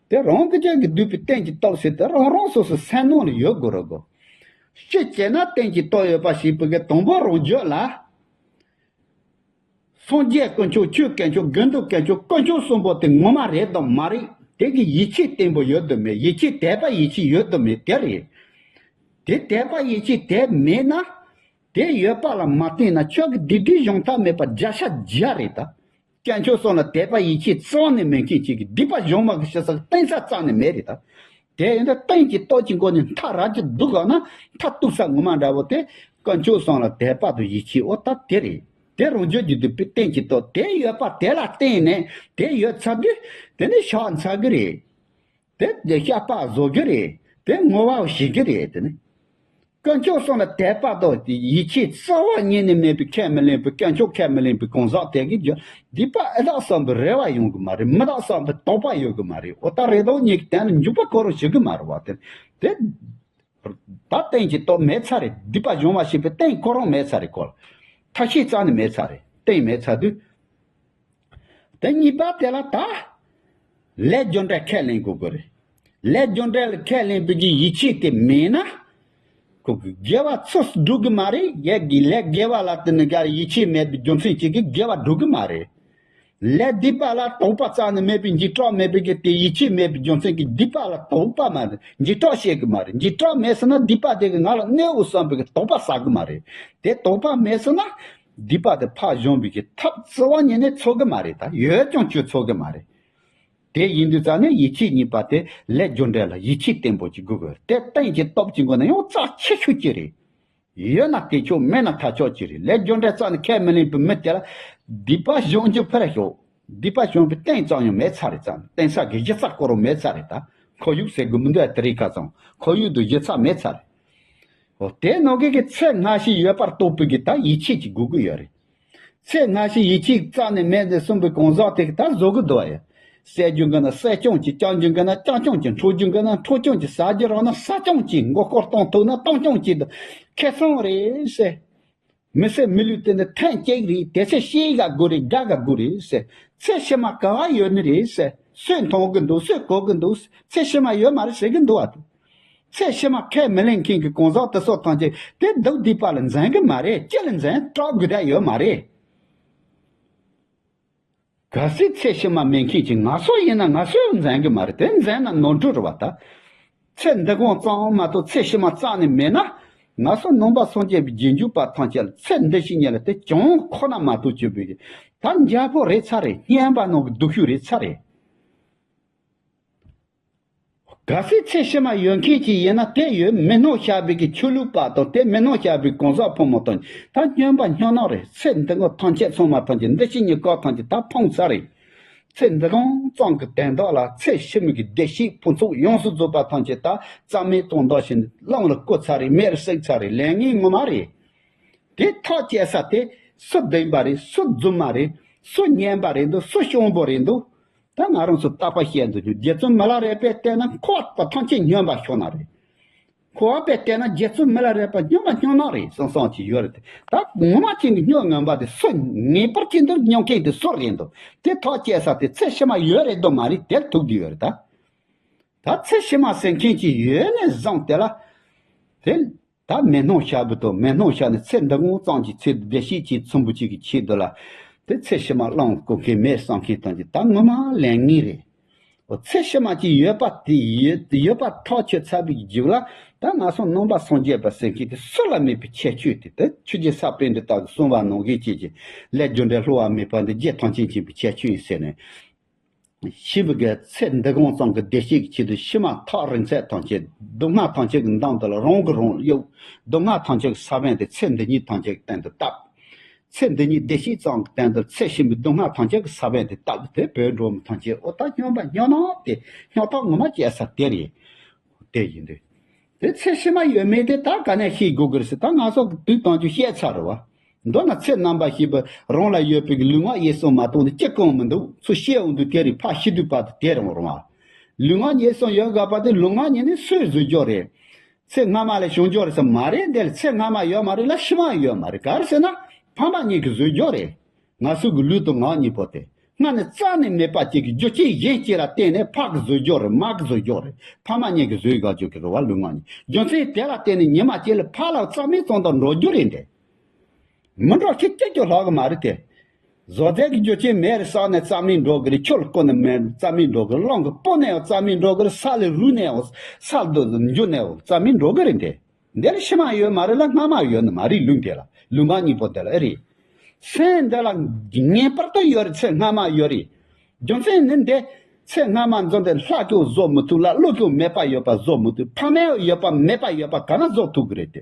དེ་རང་གི་རྒྱུད་ཀྱི་བསྡུས་པའི་རྟེན་གྱི་སྟོབས་ཟེར་དེ་རང་རང་སོ་སོའི་སེམས་ནང་ལ་ཡོད་དགོས་རེད་གོ། སྤྱི་བྱས་ན་རྟེན་གྱི་སྟོབས་ཡོད་པ་ཞིག་བུ་གའི་དང་པོ་རང་རྒྱུད་ལ། སངས་རྒྱས་དཀོན་མཆོག་ཆོས་དཀོན་མཆོག་དགེ་འདུན་དཀོན་མཆོག་དཀོན་མཆོག་གསུམ་པོ་དེ་ངོ་མ་རེད་དམ་མ་རེད། དེ་གི་ཡིད་ཆེས་བརྟན་པོ་ཡོད་དམ་མེད། ཡིད་ཆེས་དད་པ་ཡིད་ཆེས་ཡོད་དམ་མེད་དེ་རེད། དེ་དད་པ་ཡིད་ཆེས་དེ་མེད་ན། དེ་ཡོད་པ་ལ་མ་བརྟེན་ན་ཁྱོད་ཀྱི་སྡིག་སྒྲིབ་སྦྱོང་ཐབས་མེད་པ་བརྒྱ་ཆ་བརྒྱ་རེད་ད། དཀོན་མཆོག་གསུམ་ལ་དད་པ་ཡིད་ཆེས་རྩ་བ་ནས་མེད་མཁན་ཅིག་གིས་སྡིག་པ་སྦྱོང་བ་གི་ཞུ་ས་གི་བརྟེན་ས་རྩ་ནས་མེད་རེད་ད། དེ་ཡིན་ད་རྟེན་གྱི་སྟོབས་ཀྱི་སྒོ་ནས་མཐའ་རབ་ཀྱི་སྡུག་ག་ན་མཐའ་གཏུགས་ས་ངོ་མ་འདྲ་བོ་དེ་དཀོན་མཆོག་གསུམ་ལ་དད་པ་དང་ཡིད་ཆེས་འོ་ད་དེ་རེད། དེ་རང་རྒྱུད་ཀྱི་སྡུག་པའི་རྟེན་གྱི་སྟོབས་དེ་ཡོད་པ་དེ་ལ་བརྟེན་ནས་དེ་ཡོད་ཚར་དུས་དེ་ནི་ཕྱག་འཚལ་གི་རེད། དེ་བཤགས་པ་བཟོ་གི་རེད། དེ་བསྔོ་བ་བྱེད་ཀྱི་རེད་དེ་ནི། དཀོན་མཆོག་གསུམ་ལ་དད་པ་དང་ཡིད་ཆེས་རྩ་བ་ཉིད་ནས་མེད་པའི་ཁས་མི་ལེན་པའི་དཀོན་མཆོག་ཁས་མི་ལེན་པའི་གང་ཟག་དེ་གིས་རྒྱུ་སྡིག་པ་ཨེ་དག་བསམ་པའི་རེ་བ་ཡོང་གི་མ་རེད། མི་དག་བསམ་པའི་དོགས་པ་ཡོད་གི་མ་རེད། འོ་ད་རེ་དོགས་ཉིད་ཀྱི་དོན་ལ་འཇུག་པ་ཁོ་རང་བྱེད་གི་མ་རེད་བ་དེ་དེ། ད་རྟེན་གྱི་སྟོབས་མེད་ཚར་རེད། སྡིག་པ་སྦྱོང་བ་ཞེས་པའི་རྟེན་ཁོ་རང་མེད་ཚར་རེད་ཁོ་ལ། ཐབས་ཤེས་རྩ་ནས་མེད་ཚར་རེད། རྟེན་མེད་ཚར་དུས། དེ་གཉིས་པ་དེ་ལ་ད། ལས་རྒྱུ་འབྲས་ཁས་ལེན་དགོས་ཀྱི་རེད། ལས་རྒྱུ་འབྲས་ལ་ཁས་ལེན་པའི་གི་ཡིད་ཆེས་དེ་མེད་ན། ཁོ་གི་དགེ་བ་ཚུར་སྒྲུབ་གི་མ་རེད། ཡ་གི་ལས་དགེ་བ་ལ་དེ་ནི་ག་ཡིད་ཆེས་མེད་པའི་རྒྱུ་མཚན་གཅིག་གིས་དགེ་བ་སྒྲུབ་གི་མ་རེད། ལས་སྡིག་པ་ལ་དོགས་པ་རྩ་ནས་མེད་པའི་འཇིགས་སྐྲག་མེད་པའི་གི་དེ་ཡིད་ཆེས་མེད་པའི་རྒྱུ་མཚན་གྱིས་སྡིག་པ་ལ་དོགས་པ་མ་རེད། འཇིགས་སྐྲག་བྱེད་གི་མ་རེད། འཇིགས་སྐྲག་མེད་སོང་ན་སྡིག་པ་དེ་གི་ང་ལ་གནོད་འོ་བསམ་པའི་གི་དོགས་པ་ཟ་གི་མ་རེད། དེ་དོགས་པ་མེད་སོང་ན། སྡིག་པ་དེ་ཕར་སྦྱོང་བའི་གི་ཐབས་རྩ་བ་ཉིད་ནས་འཚོལ་གི་མ་རེད། ད་ཡོད་ཀྱང་ཁྱོད་འཚོལ་གི་མ་རེད། དེ་ཡིན་དུས་ཙང་ནས་ཡིད་ཆེས་གཉིས་པ་དེ་ལས་རྒྱུ་འབྲས་ལ་ཡིད་ཆེས་བརྟན་པོ་ཅིག་དགོས་དགོས། དེ་རྟེན་གྱི་སྟོབས་ཀྱི་སྒོ་ནས་ཡང་རྩ་ཆེ་ཤོས་ཅིག་རེད། ཡོད་ན་དེ་ཆོག་མེད་ན་ཐ་ཆོག་ཅིག་རེད། ལས་རྒྱུ་འབྲས་རྩ་ནས་ཁས་མི་ལེན་པའི་མི་དེ་ལ་སྡིག་པ་སྦྱོང་རྒྱུ་ཕར་ཞོག་སྡིག་པ་སྦྱོང་བའི་རྟེན་ཙམ་ཡང་མེད་ཚར་རེད་ཙང་རྟེན་ས་གི་གཞི་རྩ་སྐོར་རོ་མེད་ཚར་རེད་ད། ཁོར་ཡུག་ཟེར་དགོས་མི་འདུག་ཨ་དེ་རིང་ཁ་སང་ཁོར་ཡུག་ཏུ་གཞི་རྩ་མེད་ཚར་རེད། འོ་དེ་ནང་གི་གི་ཚེ་སྔ་ཕྱི་ཡོད་པར་རྟོགས་པའི་གི་ད་ཡིད་ཆེས་ཀྱི་དགོས་ཀྱི་ཡོད་རེད། ཚེ་སྔ་ཕྱི་ཡིད་ཆེས་རྩ་ནས་མེད་ཟེར་གསུངས་པའི་གང་ཟག་དེ་གི་ད་བཟོ་གི་འདུག་ཨ་ཡ། བསད་རྒྱུ་འགི་ན་བསད་རྐྱང་གཅིག་རྐྱང་རྒྱུ་འགི་ན་རྐྱང་རྐྱང་གཅིག་འཕྲོག་རྒྱུ་འགི་ན་འཕྲོག་རྐྱང་གཅིག་ཟ་རྒྱུ་རག་ན་ཟ་རྐྱང་གཅིག་མགོ་སྐོར་གཏོང་ཐུབ་ན་གཏོང་རྐྱང་གཅིག་ཏུ་ཁེ་བཟང་རེད་ཟེར། མི་སེར་མི་ལུས་དེ་འདི་ཐེངས་གཅིག་རེད། དེ་ཚེ་ཤེས་ག་དགོས་རེད། དགའ་ག་དགོས་རེད་ཟེར། ཚེ་ཕྱི་མ་ག་བ་ཡོད་ནི་རེད་ཟེར། སུས་མཐོང་གི་འདུག་སུས་གོ་གི་འདུག་ཚེ་ཕྱི་མ་ཡོད་མ་རེད་ཟེར་གི་འདུག་བ། ཚེ་ཕྱི་མ་ཁས་མི་ལེན་མཁན་གྱི་གང་ཟག་དེ་ཚོ་ཐམས་ཅད་དེ་སྡུག་སྡིག་པ་ལ་འཛེམ་གི་མ་རེད། ཅི་ལ་འཛེམ་སྐྲག་དགོས་དོན་ཡོད་མ་རེད། གལ་སྲིད་ཚེ་ཕྱི་མ་མེད་མཁན་གྱི་ང་ཚོ་ཡིན་ན་ང་ཚོས་འཛེམ་གི་མ་རེད། དེ་འཛེམ་ན་ནོར་འཁྲུལ་རེད་བ་ད། ཚེ་འདི་གང་ཙམ་མ་གཏོགས་ཚེ་ཕྱི་མ་རྩ་ནས་མེད་ན། ང་ཚོ་ནང་པ་སངས་རྒྱས་པའི་རྗེས་འཇུག་པ་ཐམས་ཅད་ལ་ཚེ་འདི་ཕྱི་གཉིས་ལ་དེ་གྱོང་ཁོ་ན་མ་གཏོགས་བཅོས་པའི་ད་འཇའ་ཕོག་རེད་ཚར་རེད། བསྙེན་པ་ནང་གི་སྡུག་ཤོས་རེད་ཚར་རེད། གལ་སྲིད་ཚེ་ཕྱི་མ་ཡོད་མཁན་ཅིག་ཡིན་ན། དེ་ཡོད་མི་སྣང་བྱ་བའི་གི་ཆོས་ལུགས་པ་དང་། དེ་མི་སྣང་བྱ་བའི་གང་ཟག་ཕོ་མོ་དང་། ད་སྨྱོན་པ་སྨྱོ་ནག་རེད། ཚེ་འདི་ག་ཐམས་ཅད་ཚང་མ་ཐམས་ཅད་འདི་ཕྱི་གཉིས་ཀ་ཐམས་ཅད་ད་ཕུང་ཚར་རེད། ཚེ་འདི་གང་ཙམ་གྱི་དོན་དག་ལ་ཚེ་ཕྱི་མའི་གི་བདེ་སྐྱིད་ཕུན་ཚོགས་ཡོངས་སུ་རྫོགས་པ་ཐམས་ཅད་ད་རྩ་མེད་གཏོང་བདག་བྱས་ནས་གླང་ལ་བསྐུར་ཚར་རེད། མེར་བསྲེགས་ཚར་རེད། ལས་ངན་ངོ་མ་རེད། དེ་ཐག་བཅད་ས་དེ་སུ་བདེན་པ་རེད། སུ་རྫུན་མ་རེད། སུ་སྨྱོན་པ་རེད་འདུག་སུ་གཅུང་པོ་རེད་འདུག་ད་ང་རང་ཚོ་བརྟག་པ་བཤད་འདུག་རྒྱུ་རྗེ་བཙུན་མི་ལ་རས་པས་བལྟས་ན་འཁོར་བ་པ་ཐམས་ཅད་སྨྱོན་པ་ཤོར་ན་རེད། འཁོར་བ་པས་བལྟས་ན་རྗེ་བཙུན་མི་ལ་རས་པ་སྨྱོན་པ་སྨྱོ་ནག་རེད་བསམ་བསམ་གྱི་ཡོད་རེད་དེ། ད་ངོ་མ་ཅན་གྱི་སྨྱོ་ངན་པ་དེ་སུ། ངེས་པར་ཅན་དུ་སྨྱོ་མཁན་དེ་སུ་རེད་འདུག་དེ་ཐག་བཅད་ས་དེ་ཚེ་ཕྱི་མ་ཡོད་རེད་འདུག་མ་རེད་དེར་ཐུག་བསྡད་ཡོད་རེད་ད། ད་ཚེ་ཕྱི་མ་ཟེར་མཁན་ཅིག་ཡོད་ནས་བཟུང་དེ་ལ། དེ་ད་མི་སྣང་བྱ་བུ་དང་མི་སྣང་བྱ་ནི་ཚེ་འདི་གང་ཙམ་གྱི་ཚེ་བདེ་སྐྱིད་ཀྱི་ཚོམ་བུ་གཅིག་གི་ཆེད་དུ་ལ། དེ་ཚེ་ཕྱི་མ་གླང་བསྐུར་མཁན་མེར་བསྲེགས་མཁན་དང་གི་ད་ངོ་མ་ལས་ངན་རེད། འོ་ཚེ་ཕྱི་མ་ཅིག་ཡོད་པ་དེ་ཡོད་ཡོད་པ་ཐག་ཆོད་ཚར་བའི་རྒྱུ་ལ། ད་ང་ཚོ་ནང་པ་སངས་རྒྱས་པ་ཟེར་མཁན་དེ་སུ་ལ་མེད་པའི་ཁྱད་ཆོས་དེ། དེ་ཆོས་རྗེ་ས་པཎ་གྲུབ་ལྟ་བུ་གསུངས་པ་ནང་བཞིན་བྱེད་ཀྱི་ལས་རྒྱུ་འབྲས་བསླུ་བ་མེད་པ་འདི་རྗེ་ཐམས་ཅད་མཁྱེན་པའི་ཁྱད་ཆོས་ཡིན་ཟེར་ནས། ཕྱི་མའི་གི་ཚེ་འདི་གང་ཙམ་གྱི་བདེ་སྐྱིད་ཀྱི་ཆེད་དུ་ཕྱི་མ་ཐག་རིང་ཚད་ཐམས་ཅད་སྡུག་བསྔལ་ཐམས་ཅད་ཀྱི་འདམ་དུ་ལ་རང་གིས་རང་གཡུག་སྡུག་བསྔལ་ཐམས་ཅད་ཀྱི་ས་བོན་དེ་ཚེ་འདི་ཉིད་ཐམས་ཅད་ཀྱི་སྟེང་དུ་བཏབ། ཚེ་འདི་ཉིད་བདེ་སྐྱིད་ཙམ་གྱི་སྟེང་དུ་ཚེ་ཕྱི་མའི་སྡུག་བསྔལ་ཐམས་ཅད་ཀྱི་ས་བོན་དེ་བཏབ་སྟེ་བོད་འགྲོ་མི་ཐམས་ཅད་འོ་ད་སྨྱོན་པ་སྨྱོ་ནག་དེ་སྨྱོ་ཐག་ངོ་མ་བཅད་ས་དེ་རེད། དེ་ཡིན་དུས། དེ་ཚེ་ཕྱི་མ་ཡོད་མེད་དེ་ད་ག་ནས་ཤེས་དགོས་ཀྱི་རེད་ཟེར། ད་ང་ཚོ་དུས་དང་དུས་བཤད་ཚར་རེད་བ། མདོར་ན་ཚེ་རྣམ་པ་བཞི་པོ་རང་ལ་ཡོད་པའི་ལུས་ངག་ཡིད་གསུམ་མ་གཏོགས་ནི་ཅི་གང་མི་འདུག་ཚུར་བཤད་འོང་དུས་དེ་རེད། ཕར་ཤི་དུས་བར་དུ་དེ་རང་རུང་བ། ལུས་ངག་ཡིད་གསུམ་ཡོད་དགོས་པ་དེ་ལུས་ངག་ཉིད་ནི་སུས་བཟོས་རྒྱུ་རེད། ཚེ་སྔ་མ་ལས་བྱུང་རྒྱུ་རེད་ཟེར་མ་རེད། འདི་ལ་ཚེ་སྔ་མ་ཡོད་མ་རེད་ལ་ཕྱི་མ་ཡོད་མ་རེད། ག་རེ་ཟེར་ན་ཕ་མ་གཉིས་ཀྱིས་བཟོས་རྒྱུ་རེད། ང་ཚོ་གི་ལུས་དང་ངག་གཉིས་པོ་དེ་སྔ་ནས་རྩ་ནས་མེད་པ་ཅིག་གི་རྒྱུ་རྐྱེན་གཞན་གཅིག་ལ་བརྟེན་ནས་ཕ་གིས་བཟོས་རྒྱུ་རེད། མ་གིས་བཟོས་རྒྱུ་རེད། ཕ་མ་གཉིས་ཀྱིས་བཟོས་དགོས་རྒྱུ་གི་རེད་བ། ལུས་ངག་གཉིས་རྒྱུ་མཚན་དེ་ལ་བརྟེན་ནས་ཉི་མ་གཅིག་ལ་ཕ་ལ་རྩ་མེད་ཙམ་དུ་འགྲོ་རྒྱུ་རེད་འདི། མི་འགྲོ་ཁྱི་སྐྱེ་རྒྱུ་ལྷག་གི་མ་རེད་དེ། བཟོ་རྩལ་གྱི་རྒྱུ་རྐྱེན་མེར་བསྲེགས་ནས་རྩ་མེད་འགྲོ་གི་རེད། ཆུ་ལ་བསྐུར་ནས་མེར་རྩ་མེད་འགྲོ་གི་རེད། རླུང་གིས་སྤོས་ནས་ཡང་རྩ་མེད་འགྲོ་གི་རེད། ས་ལས་རུལ་ནས་ཡང་ས་རྡུལ་འགྱུར་ནས་ཡང་རྩ་མེད་འགྲོ་གི་རེད་འདི། འདི་ལ་ཕྱི་མ་ཡོད་མ་རེད་ལ་སྔ་མ་ཡོད་ནི་མ་རེད། ལུས་འདི་ལ་ལུས་ངག་གཉིས་པོ་འདི་ལ་ཨེ་རེད། སེམས་འདི་ལ་ངེས་པར་དུ་ཡོད་རེད། ཚེ་སྔ་མ་ཡོད་རེད། རྒྱུ་མཚན་ནི་འདི་ཚེ་སྔ་མ་འཛོམས་ཏེ་ལྷ་ཀྱང་བཟོ་མི་ཐུབ་ལ་ཀླུ་ཀྱང་མེད་པ་ཡོད་པ་བཟོ་མི་ཐུབ། ཕ་མ་ཡོད་པ་མེད་པ་ཡོད་པ་ག་ན་བཟོ་ཐུབ་ཀྱི་རེད་དེ།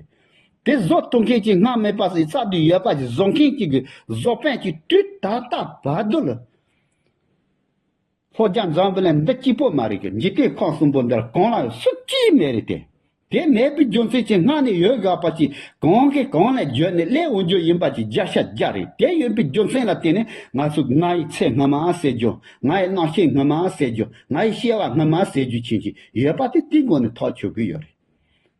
དེ་བཟོ་ཐུབ་མཁན་གྱི་སྔ་མེད་པ་ཟེར་རྩ་དུས་ཡོད་པ་ཞིག་བཟོ་མཁན་གྱི་གི་བཟོ་དཔོན་གྱི་དུས་ད་ལྟ་བར་དུ་ལ། ལྷོ་རྒྱ་འཛམ་བུ་གླིང་འདི་གཅིག་པོ་མ་རེད་གི། འཇིག་རྟེན་ཁམས་གསུམ་པོ་འདིར་གང་ལ་སུ་གཅིག་མེད་རེད་དེ། དེ་མེད་པའི་རྒྱུ་མཚན་གྱིས་སྔ་ནས་ཡོད་དགོས་པ་ཅིག་གང་གིས་གང་ལ་བརྗོད་ནས་སླེབས་འོང་རྒྱུ་ཡིན་པ་ཅིག་བརྒྱ་ཆ་བརྒྱ་རེད། དེ་ཡོད་པའི་རྒྱུ་མཚན་ལ་བརྟེན་ནས་ང་ཚོས་ང་ཡི་ཚེ་སྔ་མ་ཟེར་རྒྱུ། ང་ཡི་རྣམ་ཤེས་སྔ་མ་ཟེར་རྒྱུ། ང་ཡི་སྐྱེ་བ་སྔ་མ་ཟེར་རྒྱུ་ཕྱིན་ཅི་ཡོད་པ་དེ་དེའི་སྒོ་ནས་ཐག་ཆོད་ཀྱི་ཡོད་རེད།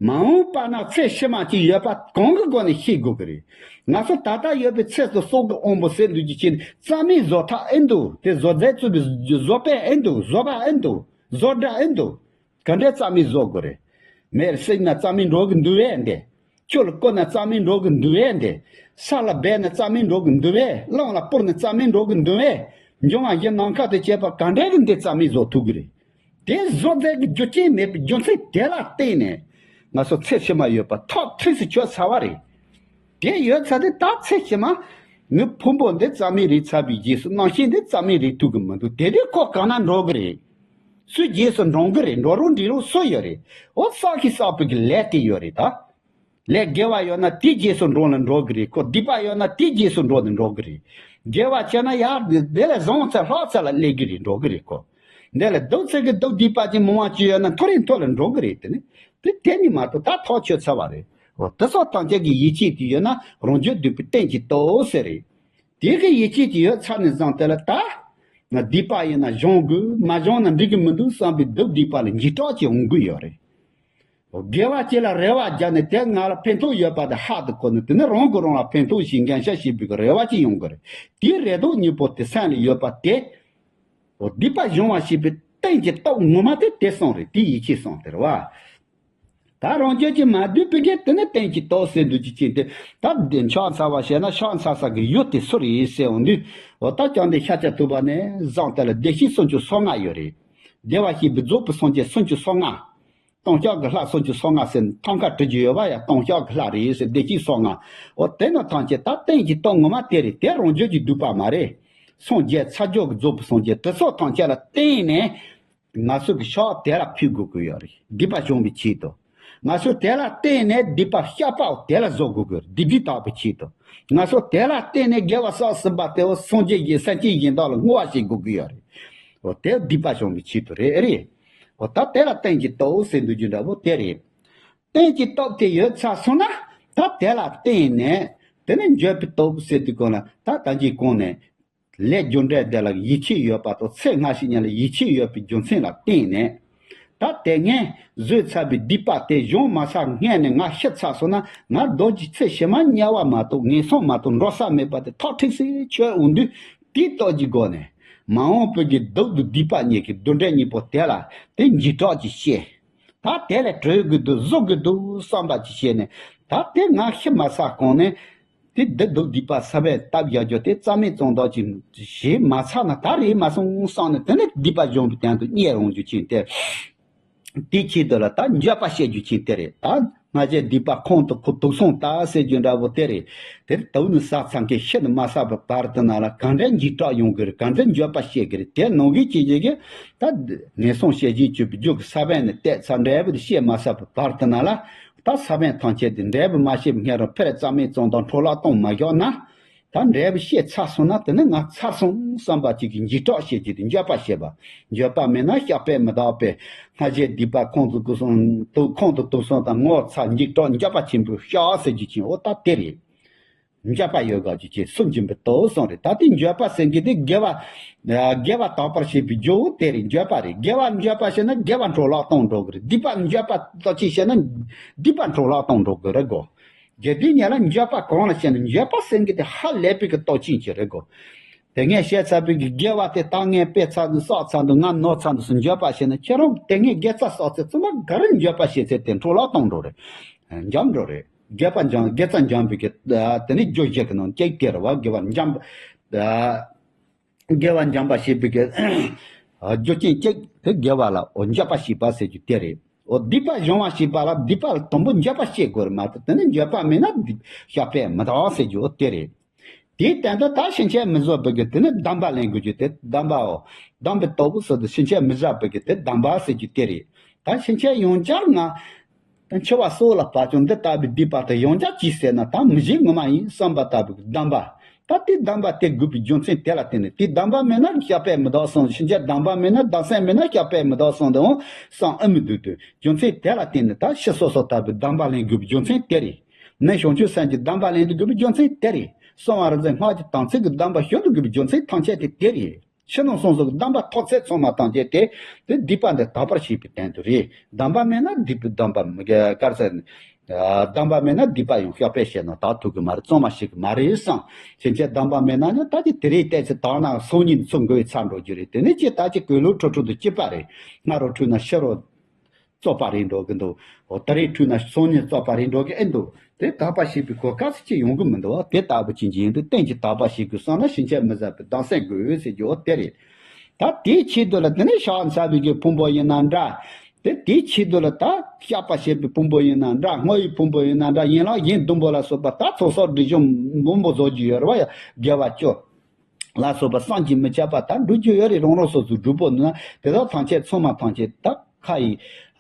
མ་འོངས་པ་ན་ཚེ་ཕྱི་མ་ཅིག་ཡོད་པ་གང་གི་སྒོ་ནས་ཤེས་དགོས་ཀྱི་རེད། ང་ཚོ་ད་ལྟ་ཡོད་པའི་ཚེ་སུ་སྲོག་གི་དབང་པོ་ཟེར་འདུག་རྒྱུ་ཅན་རྩ་མེད་བཟོ་ཐག་ཨེ་འདུག་དེ་བཟོ་རྩལ་བཙུགས་པའི་བཟོ་དཔོན་ཨེ་འདུག་བཟོ་པ་ཨེ་འདུག་བཟོ་གྲྭ་ཨེ་འདུག་ག་འདྲས་རྩ་མེད་བཟོ་དགོས་རེད། མེར་བསྲེགས་ན་རྩ་མེད་འགྲོ་གི་འདུག་བས་འདི། ཆུ་ལ་བསྐུར་ན་རྩ་མེད་འགྲོ་གི་འདུག་བས་འདི། ས་ལ་སྦས་ན་རྩ་མེད་འགྲོ་གི་འདུག་བས། རླུང་ལ་སྤུར་ན་རྩ་མེད་འགྲོ་གི་འདུག་བས། འབྱུང་བ་བཞི་ནམ་མཁའ་དང་བཅས་པ་ག་འདྲས་གི་འདི་རྩ་མེད་བཟོ་ཐུབ་གི་རེད། དེ་བཟོ་རྩལ་གྱི་རྒྱུ་རྐྱེན་མེད་པའི་རྒྱུ་མཚན་དེ་ལ་བརྟེན་ནས་ང་ཚོ་ཚེ་ཕྱི་མ་ཡོད་པ་ཐག་ཁྲིག་སུ་ཆོད་ཚར་བ་རེད། དེ་ཡོད་ཚར་དུས་ད་ཚེ་ཕྱི་མ་ངའི་ཕུང་པོ་འདི་རྩ་མེད་རིག་ཚར་བའི་རྗེས་སུ་རྣམ་ཤེས་འདི་རྩ་མེད་རིག་ཐུབ་ཀྱི་མི་འདུག་དེ་དུས་ཁོ་གང་ན་འགྲོ་གི་རེད། སུའི་རྗེས་སུ་འབྲང་གི་རེད། འགྲོ་རུང་འགྲིག་རུང་སུ་ཡོད་རེད། འོ་བསགས་ཤིང་བསགས་པའི་གི་ལས་དེ་ཡོད་རེད་ད། ལས་དགེ་བ་ཡོད་ན་དེའི་རྗེས་སུ་འགྲོ་ལ་འགྲོ་གི་རེད་ཁོ། སྡིག་པ་ཡོད་ན་དེའི་རྗེས་སུ་འགྲོ་ནས་འགྲོ་གི་རེད། དགེ་བ་བྱས་ན་ཡར་དེ་ལས་བཟང་ཚད་ལྷག་ཚད་ལ་སླེབས་གི་རེད། འགྲོ་གི་རེད་ཁོ། འདི་ལས་སྡུག་ཚད་ཀྱི་སྡུག་སྡིག་པ་ཅན་མང་བ་ཅིག་ཡོད་ན་མཐོ་རིས་མཐོ་ལ་འགྲོ་གི་རེད། དེ་ནི་དེ་དེ་ནི་མ་གཏོགས་ད་ཐག་ཆོད་ཚར་བ་རེད། འོ་དེ་སོགས་ཐམས་ཅད་ཀྱི་ཡིད་ཆེས་དེ་ཡོད་ན་རང་རྒྱུད་སྡུག་པའི་རྟེན་གྱི་ལྟོ་ཟེར་རེད། དེ་གི་ཡིད་ཆེས་དེ་ཡོད་ཚར་ནས་བཟུང་དེ་ལ་ད་སྡིག་པ་ཡིན་ན་སྦྱོང་དགོས། མ་སྦྱོང་ན་འགྲིག་གི་མི་འདུག་བསམ་པའི་སྡུག་སྡིག་པ་ལ་འཇིགས་སྐྲག་ཅིག་འོང་གི་ཡོད་རེད། དགེ་བ་ཅིག་ལ་རེ་བ་བརྒྱབ་ནས་དེ་ང་ལ་ཕན་ཐོགས་ཡོད་པ་དེ་ཧ་དུ་གོ་ནས་དེ་ནི་རང་གིས་རང་ལ་ཕན་ཐོགས་ཤིག་འགན་ཤ་ཞིག་པའི་རེ་བ་ཅིག་ཡོང་གི་རེད། དེའི་རེ་དོགས་གཉིས་པོ་དེ་སེམས་ལ་ཡོད་པ་དེ། འོ་སྡིག་པ་སྦྱོང་བ་ཞེས་པའི་རྟེན་གྱི་སྟོབས་ངོ་མ་དེ་དེ་གསུངས་རེད། དེ་ཡིད་ཆེས་གསུངས་དེ་རེད་བ། ད་རང་རྒྱུད་ཀྱིས་མ་བསྡུས་པའི་གི་དེ་ནི་རྟེན་གྱི་སྟོབས་ཟེར་འདུག་ཅི་ཅི་དེ། ད་འདི་ཕྱག་འཚལ་བ་བྱས་ན་ཕྱག་འཚལ་ས་གི་ཡུལ་དེ་སུ་རེད་ཟེར་འོང་དུས། འོ་ད་ཀྱང་འདི་ཤཱཀྱ་ཐུབ་པ་ནས་བཟུང་སྟེ་ལ་བདེ་གཤེགས་སུམ་ཅུ་སོ་ལྔ་ཡོད་རེད། བདེ་བར་གཤེགས་པའི་རྫོགས་པའི་སངས་རྒྱས་སུམ་ཅུ་སོ་ལྔ། ལྟུང་བཤགས་ཀྱི་ལྷ་སུམ་ཅུ་སོ་ལྔ་ཟེར་ཐང་ཀ་བྲི་རྒྱུ་ཡོད་པ་ཡ། ལྟུང་བཤགས་ཀྱི་ལྷ་རེད་ཟེར། བདེ་གཤེགས་སོ་ལྔ། འོ་དེ་ནི་ཐམས་ཅད་ད་རྟེན་གྱི་སྟོབས་ངོ་མ་དེ་རེད། དེ་རང་རྒྱུད་ཀྱིས་བསྡུས་པ་མ་རེད། སངས་རྒྱས་མཚན་བརྗོད་ཀྱི་རྫོགས་པའི་སངས་རྒྱས་དེ་ཚོ་ཐམས་ཅད་ལ་བརྟེན་ནས། ང་ཚོ་གི་ཕྱག་དེ་ལ་ཕུལ་དགོས་ཀྱི་ཡོད་རེད། སྡིག་པ་སྦྱོང་བའི་ཆེད་དུ། ང་ཚོ་དེ་ལ་བརྟེན་ནས་སྡིག་པ་བཤགས་པའོ་དེ་ལ་བཟོ་དགོས་ཀྱི་རེད། སྡིག་སྒྲིབ་དག་པའི་ཆེད་དུ། ང་ཚོ་དེ་ལ་བརྟེན་ནས་དགེ་བ་བསགས་ཟིན་པ་དེ་འོ་སངས་རྒྱས་ཀྱི་སེམས་ཅན་གཞན་དག་ལ་བསྔོ་བ་བྱེད་དགོས་ཀྱི་ཡོད་རེད། འོ་དེ་སྡིག་པ་སྦྱོང་བའི་ཆེད་དུ་རེད། རེད། འོ་ད་དེ་ལ་རྟེན་གྱི་སྟོབས་ཟེར་འདུག་རྒྱུ་འདྲ་པོ་དེ་རེད། རྟེན་གྱི་སྟོབས་དེ་ཡོད་ཚར་སོང་ན། ད་དེ་ལ་བརྟེན་ནས་དེ་ནས་འགྱོད་པའི་སྟོབས་ཟེར་དུས་གོང་ལ་ད་ད་གིན་གོང་ནས། ལས་རྒྱུ་འབྲས་དེ་ལ་ཡིད་ཆེས་ཡོད་པ་དང་ཚེ་སྔ་ཕྱི་གཉིས་ལ་ཡིད་ཆེས་ཡོད་པའི་རྒྱུ་མཚན་ལ་བརྟེན་ནས། ད་དེ་སྔས་བཟོས་ཚར་བའི་སྡིག་པ་དེ་གཞུང་མ་ཚར་སྔས་ནས་ང་ཤི་ཚར་སོང་ན། ང་རྡོ་རྗེ་ཚེ་ཕྱི་མ་དམྱལ་བ་མ་གཏོགས་ངན་སོང་མ་གཏོགས་འགྲོ་ས་མེད་པ་དེ་ཐག་ཁྲིག་སེ་ཆོད་འོང་དུས། དེའི་སྟོབས་ཀྱི་སྒོ་ནས་མ་འོངས་པའི་གི་སྡུག་དང་སྡིག་པ་གཉིས་ཀྱི་རྡུལ་ཕྲན་གཉིས་པོ་དེ་ལ་དེ་འཇིགས་སྐྲག་ཅིག་སྐྱེ། ད་དེ་ལས་གྲོལ་དགོས་འདུག་བཟོ་དགོས་འདུག་བསམ་པ་ཅིག་བྱས་ནས། ད་དེ་ང་ཤི་མ་ཚར་གོང་ནས། དེ་སྡིག་སྡུག་སྡིག་པ་ས་བོན་བཏབ་བཞག་རྒྱུ་དེ་རྩ་མེད་གཏོང་ཐབས་ཅིག་བྱས་མ་ཚར་ན་ད་རེད་མ་སོང་བསམ་ནས། དེ་ནས་སྡིག་པ་སྦྱོང་བའི་དོན་དུ་གཉེར་འོང་རྒྱུ་ཅན་དེ། དེའི་ཆེད་དུ་ལ་ད་འགྱོད་པ་བཤད་རྒྱུ་ཅན་དེ་རེད། ད་སྔ་རྗེས་སྡིག་པ་ཁོང་དུ་ཁོ་དུག་སོང་ད་ཟེར་རྒྱུ་འདྲ་པོ་དེ་རེད། དེར་དུག་ནི་བསགས་ཚར་མཁན་ཤི་ནི་མ་ཚར་བའི་བར་དུ་ན་ལ་ག་འདྲའི་འཇིགས་སྐྲག་ཡོང་གི་རེད། ག་འདྲའི་འགྱོད་པ་བཤད་གི་རེད། དེ་ནང་གི་ཅི་ཅི་གི་ད་ངན་སོང་ཤེས་བཞིན་གྱི་རྒྱུ་གི་ས་བོན་ནི་བཏབ་ཚར། འབྲས་བུ་དེ་བཤད་མ་ཚར་བའི་བར་དུ་ན་ལ། ད་ས་བོན་ཐམས་ཅད་དེ་འབྲས་བུ་མ་བཤད་པའི་སྔོན་རང་ཕར་རྩ་མེད་བཙོང་དང་འཕྲོ་བརླག་གཏོང་མ་བཞག་ན། ད་འབྲས་བུ་བཤད་ཚར་སོང་ན་དེ་ནི་ང་ཚར་སོང་བསམ་པ་ཅིག་གི་འཇིགས་སྐྲག་བཤད་རྒྱུ་དེ་འགྱོད་པ་བཤད་པ། འགྱོད་པ་མེད་ན་བཤགས་པས་མི་འདག་པས། སྔ་རྗེས་སྡིག་པ་ཁོང་དུ་ཁོ་སོང་དུག་ཁོང་དུ་དུག་སོང་དང་ངོ་ཚ་འཇིགས་སྐྲག་འགྱོད་པ་ཆེན་པོས་བཤགས་ཟེར་རྒྱུ་ཅན་འོ་ད་དེ་རེད། འགྱོད་པ་ཡོད་དགོས་རྒྱུ་ཅན་སུན་འབྱིན་པའི་སྟོབས་གསུངས་རེད། ད་དེ་འགྱོད་པ་ཟེར་མཁན་དེ་དགེ་བ། དགེ་བ་དག་པར་བྱེད་པའི་རྒྱུ་བོ་དེ་རེད། འགྱོད་པ་རེད། དགེ་བ་འགྱོད་པ་བྱས་ན་དགེ་བ་འཕྲོ་བརླག་གཏོང་འགྲོ་གི་རེད། སྡིག་པ་འགྱོད་པ་ལྟ་ཅི་བྱས་ན་སྡིག་པ་འཕྲོ་བརླག་གཏོང་འགྲོ་གི་རེད་གོ། དགེ་སྡིག་གཉིས་ལ་འགྱོད་པ་གང་ལ་བྱས་ན་འགྱོད་པ་ཟེར་མཁན་དེ་ཧ་ལས་པའི་གི་སྟོབས་ཅན་ཅིག་རེད་གོ། དེ་སྔས་བཤད་ཚར་བའི་གི་དགེ་བ་དེ་ད་ངས་སྤེལ་ཚར་འདུག་བསགས་ཚར་འདུག་ང་ནོར་ཚར་འདུག་ཟེར་འགྱོད་པ་བྱས་ན་ཁྱེད་རང་དེ་སྔས་དགེ་རྩ་བསགས་ཚེ་ཚང་མ་ག་རེ་འགྱོད་པ་བྱས་ཚེ་དེ་འཕྲོ་བརླག་གཏོང་འགྲོ་རེད། འཇམ་འགྲོ་རེད། དགེ་བ་འཇམ་དགེ་རྩ་འཇམ་པའི་གི་དེ་ནི་རྒྱུ་བཞི་གི་ནང་གཅིག་དེ་རེད་བ། དགེ་བ་འཇམ། དགེ་བ་འཇམ་པ་བྱེད་པའི་གི་རྒྱུ་རྐྱེན་གཅིག་དེ་དགེ་བ་ལ་འོ་འགྱོད་པ་བྱེད་པ་ཟེར་རྒྱུ་དེ་རེད། འོ་སྡིག་པ་སྦྱོང་བ་བྱེད་པ་ལ་སྡིག་པ་ལ་དང་པོ་འགྱོད་པ་སྐྱེ་དགོས་རེད་མ་གཏོགས་དེ་ནི་འགྱོད་པ་མེད་ན་སྡིག་བཤགས་པས་མི་འདག་ཟེར་རྒྱུ་འོ་དེ་རེད། དེའི་སྟེང་དུ་ད་ཕྱིན་ཆད་མི་བཟོད་པའི་གི་དེ་ནི་སྡོམ་པ་ལེན་དགོས་རྒྱུ་དེ་སྡོམ་པའོ། སྡོམ་པའི་སྟོབས་ཟེར་དུས་ཕྱིན་ཆད་མི་བཟོད་པའི་གི་དེ་སྡོམ་པ་ཟེར་རྒྱུ་དེ་རེད། ད་ཕྱིན་ཆད་ཡང་བསྐྱར་ང་ད་འཆི་བ་སྲོག་ལ་བབ་ཀྱང་འདི་ལྟ་བུའི་སྡིག་པ་དེ་ཡང་བསྐྱར་ཅི་ཟེར་ན་ད་མི་བྱེད་ངོ་མ་ཡིན་བསམ་པ་ལྟ་བུའི་སྡོམ་པ། ད་དེ་སྡོམ་པ་དེ་དགོས་པའི་རྒྱུ་མཚན་དེ་ལ་བརྟེན་ནས་དེ་སྡོམ་པ་མེད་ན་བཤགས་པས་མི་འདག་གསུངས། ཕྱིན་ཆད་སྡོམ་པ་མེད་ན་སྡོམ་སེམས་མེད་ན་བཤགས་པས་མི་འདག་གསུངས་དང་བསམ་ཨེ་མི་འདུག་དུས་རྒྱུ་མཚན་དེ་ལ་བརྟེན་ནས་ད་ཕྱི་སོ་སོ་ལྟ་བུའི་སྡོམ་པ་ལེན་དགོས་པའི་རྒྱུ་མཚན་དེ་རེད། ནད་བྱང་ཆུབ་སེམས་ཀྱི་སྡོམ་པ་ལེན་དགོས་པའི་རྒྱུ་མཚན་དེ་རེད། གསང་བ་རིག་འཛིན་སྔགས་ཀྱི་དམ་ཚིག་གི་སྡོམ་པ་ཞུ་དགོས་པའི་རྒྱུ་མཚན་ཐམས་ཅད་དེ་དེ་རེད། ཕྱི་ནང་གསང་གསུམ་གྱི་སྡོམ་པ་ཐོབ་ཚད་ཚང་མ་ཐམས་ཅད་དེ་དེ་སྡིག་པ་འདི་དག་པར་བྱེད་པའི་དོན་དུ་རེད། སྡོམ་པ་མེད་ན་སྡིག་པའི་སྡོམ་པ་མི་དགེ་དཀར་ཟས། སྡོམ་པ་མེད་ན་སྡིག་པ་ཡང་བཤགས་པས་བཤད་ན་དག་ཐུབ་ཀྱི་མ་རེད། གཙང་མ་བྱེད་ཀྱི་མ་རེད་བསམ། ཕྱིན་ཆད་སྡོམ་པ་མེད་ན་ནི་ད་ཅི་དེ་རེད་བལྟས་ཚེ་དག་ན་སང་ཉིན་ཚུར་འགོས་ཚར་འགྲོ་རྒྱུ་རེད། དེ་ནས་ཅི་ད་ཅི་གོས་ལུགས་ཁྲུ་ཁྲུ་དུ་སྐྱིད་པ་རེད། སྔ་རུ་ཁྲུས་ན་ཕྱི་རུ་བཙོག་པ་རེད་འགྲོ་གི་འདུག་འོ་ད་རེས་ཁྲུས་ན་སང་ཉིན་བཙོག་པ་རེད་འགྲོ་གི་ཨེ་འདུག་དེ་དག་པ་བྱེད་པའི་གོ་སྐབས་སུ་ཅི་ཡོང་གི་མི་འདུག་དེ་ལྟ་བུ་ཅི་ཅི་ཡིན་དུས་གཏན་གྱི་དག་པ་བྱེད་དགོས་བསམ་ན་ཕྱིན་ཆད་མི་བཟད་པའི་སྡོམ་སེམས་དགོས་ཟེར་རྒྱུ་འོ་དེ་རེད། ད་དེའི་ཆེད་དུ་ལ་དེ་ནས་ཕྱག་འཚལ་བའི་གི་ཕུང་པོ་ཡིན་ན་འདྲ། དེ་དེའི་ཆེད་དུ་ལ་ད་བཤགས་པ་བྱེད་པའི་ཕུང་པོ་ཡིན་ན་འདྲ། བསྔོ་བའི་ཕུང་པོ་ཡིན་ན་འདྲ། ཡན་ལག་གཞན་བདུན་པོ་ལ་སོགས་པ་ད་ཚོགས་བསགས་སྒྲིབ་སྦྱོང་མང་པོ་བཟོ་རྒྱུ་ཡོད་རེད་བ་ཡ། དགེ་བ་བཅུ། ལ་སོགས་པ་བསམ་གྱིས་མི་ཁྱབ་པ་ད་འགྲུབ་རྒྱུ་ཡོད་རེད། རང་རང་སོ་སོའི་སྒྲུབ་པོ་ནི་དེ་དག་ཐམས་ཅད་ཚང་མ་ཐམས་ཅད་ད་ཁ་ཡི་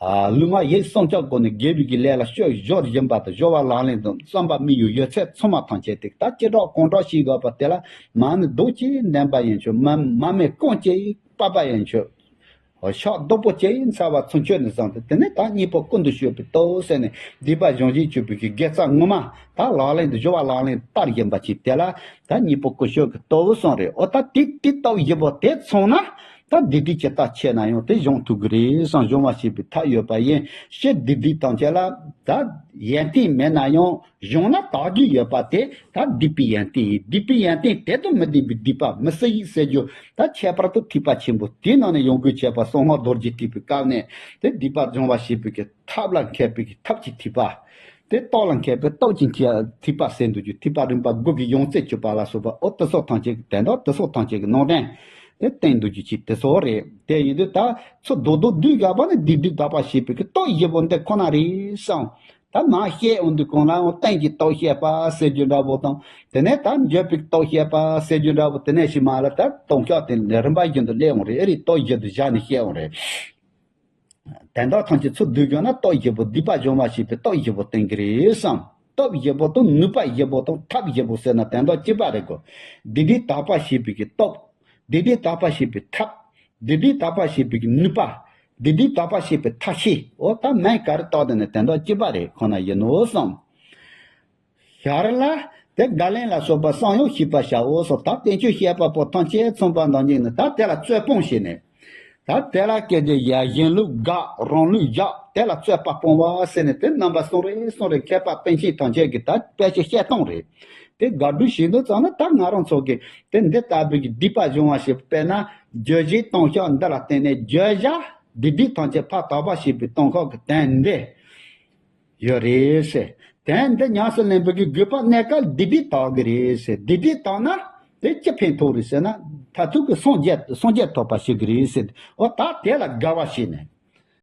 ལུས་ངག་ཡིད་གསུམ་ཆ་སྒོ་ནས་དགེ་བའི་གི་ལས་ལ་སྤྱོད་སྦྱོར་སྦྱིན་པ་དང་སྦྱོར་བ་ལག་ལེན་དང་བསམ་པ་དམིགས་ཡུལ་ཡོད་ཚད་ཚང་མ་ཐམས་ཅད་དེ་ད་ཅི་དྲག་གང་དྲག་ཞིག་དགོས་པ་དེ་ལ་མ་ཎི་རྡོག་གཅིག་འདོན་པ་ཡན་ཆོད། མ་མ་སྨད་རྐང་གཅིག་པ་པ་ཡན་ཆོད། ཕྱག་རྡོག་པོ་གཅིག་འཚལ་བ་ཚུན་ཆོད་ནས་བཟུང་སྟེ་དེ་ནས་ད་གཉིས་པོ་ཀུན་ཏུ་སྤྱོད་པའི་སྟོབས་ཟེར་ནས་སྡིག་པ་སྦྱང་བྱེད་སྤྱོད་པའི་གི་དགེ་རྩ་ངོ་མ་ད་ལག་ལེན་དུ་སྦྱོར་བ་ལག་ལེན་བསྟར་བཞིན་པ་ཅིག་དེ་ལ་ད་གཉིས་པོ་ཀུན་སྤྱོད་ཀྱི་སྟོབས་གསུངས་རེད། འོ་ད་དེ་དེ་སྟོབས་བཞི་པོ་དེ་ཚང་ན་ ད་སྡིག་སྒྲིབ་ཇི་ལྟར་ཆེ་ན་ཡང་དེ་སྦྱོང་ཐུབ་ཀྱི་རེད་བསམ། སྦྱོང་བ་བྱེད་པའི་ཐབས་ཡོད་པ་ཡིན་ཕྱིར། སྡིག་སྒྲིབ་ཐམས་ཅད་ལ་ད་ཡོན་ཏན་མེད་ན་ཡང་སྦྱོང་ན་དག་རྒྱུ་ཡོད་པ་དེ་ད་སྡིག་པའི་ཡོན་ཏན་ཡིན། སྡིག་པའི་ཡོན་ཏན་དེ་དང་མི་ལྡན་པའི་སྡིག་པ་མི་སྲིད་ཡིན་ཟེར་རྒྱུ་ད་ཁྱད་པར་དུ་ཐེག་པ་ཆེན་པོ་དེའི་ནང་ནས་ཡོང་དགོས་བྱས་པ། གསང་སྔགས་རྡོ་རྗེ་ཐེག་པའི་སྐབས་ནས་དེ་སྡིག་པ་སྦྱོང་བ་བྱེད་པའི་གི་ཐབས་ལ་མཁས་པའི་གི་ཐབས་ཀྱི་ཐེག་པ། དེ་སྟོབས་ལ་མཁས་པའི་སྟོབས་ཀྱི་ཐེག་པ་ཟེར་འདུག་རྒྱུ། ཐེག་པ་རིམ་པ་དགུ་གི་ཡང་རྩེ་གཅིག་པ་ལ་སོགས་པ། འོ་དེ་སོགས་ཐམས་ཅད་ཀྱི་དོན་དག་དེ་སོགས་ཐམས་ཅད་ཀྱི་ནང་དོན་དེ་བསྟན་འདུག་རྒྱུ་ཅིག་དེ་ཚོ་རེད། དེ་ཡིན་དུས་ད་ཚུར་རྡོག་རྡོག་བསྡུས་བཞག་པ་ནི་སྡིག་སྒྲིབ་དག་པ་ཞེས་པའི་གི་སྟོབས་བཞི་པོ་འདི་ཁོ་ན་རེད་བསམ། ད་མ་བཤད་འོང་དུས་གོང་ལ་འོང་རྟེན་གྱི་སྟོབས་བཤད་པ་ཟེར་རྒྱུ་འདྲ་པོ་དང་། དེ་ནས་ད་འགྱོད་པའི་སྟོབས་བཤད་པ་ཟེར་རྒྱུ་འདྲ་པོ། དེ་ནས་ཞིག་མ་ལ་ད་སྟོང་ཤོག་དེ་རིམ་པ་བཞིན་དུ་སླེབས་འོང་རེད། ཨེ་རེད། སྟོབས་བཞི་དུ་བཞག་ནས་བཤད་འོང་རེད། དོན་དག་ཐམས་ཅད་ཚུར་བསྡུས་བྱུང་ན་སྟོབས་བཞི་པོ། སྡིག་པ་སྦྱོང་བ་བྱེད་པའི་སྟོབས་བཞི་པོ་བསྟན་གྱི་རེད་བསམ། སྟོབས་བཞི་པོ་དང་ནུས་པ་བཞི་པོ་དང་ཐབས་བཞི་པོ་ཟེར་ན་དོན་དག་གཅིག་པ་རེད་གོ། སྡིག་སྒྲིབ་དག་པ་བྱེད་པའི་གི་སྟོབས། སྡིག་སྒྲིབ་དག་པ་བྱེད་པའི་ཐབས། སྡིག་སྒྲིབ་དག་པ་བྱེད་པའི་གི་ནུས་པ། སྡིག་སྒྲིབ་དག་པ་བྱེད་པའི་ཐབས་ཤེས། འོ་ད་མིང་ག་རེ་བཏགས་དེ་ནི་དོན་དག་གཅིག་པ་རེད། ཁོ་ན་ཡིན་ནོ་བསམ། ཞར་ལ་དེ་བརྡ་ལན་ལ་སོགས་པ་གསུམ་ཡང་ཤེས་པར་བྱའོ་གསུངས། ད་བསྟན་བཅོས་བཤད་པ་པོ་ཐམས་ཅད་ཚང་པ་འདྲ་ཉིད་ནི་ད་དེ་ལ་རྩོད་སྤོང་བྱས་ནས། ད་དེ་ལ་སྐད་ཅིག་ཡ་གཞན་ལུགས་དགག་རང་ལུགས་བཞག་དེ་ལ་རྩོད་པ་སྤོང་བ་ཟེར་ནས་དེ་རྣམ་པ་གསུམ་རེ་གསུམ་རེ་མཁས་པ་པཎ་ཆེན་ཐམས་ཅད་ཀྱིས་ད་དཔེ་ཆ་བཤད་སྟངས་རེད། དེ་དགག་སྒྲུབ་བྱེད་དུས་ཙམ་ན་ད་ང་རང་ཚོ་གིས་དེ་འདི་ལྟ་བུའི་གི་སྡིག་པ་སྦྱོང་བ་ཞེས་པ། དཔེར་ན་བརྗོད་བྱའི་སྟོང་ཤོག་འདི་ལ་བརྟེན་ནས་བརྗོད་བྱ་སྡིག་སྒྲིབ་ཐམས་ཅད་ཕར་དག་པ་བྱེད་པའི་སྟོང་ཤོག་གི་དོན་འདི་ཡོད་རེད་ཟེར། དོན་འདི་ཉམས་སུ་ལེན་པའི་གི་དགོས་པ་གནས་སྐབས་སྡིག་སྒྲིབ་དག་གི་རེད་ཟེར། སྡིག་སྒྲིབ་དག་ན་དེ་ཅི་ཕན་ཐོགས་རེད་ཟེར་ན། མཐར་ཐུག་གི་སངས་རྒྱས་སངས་རྒྱས་ཐོབ་པ་ཞིག་གི་རེད་ཟེར། འོ་ད་དེ་ལ་དགའ་བ་བྱས་ནས།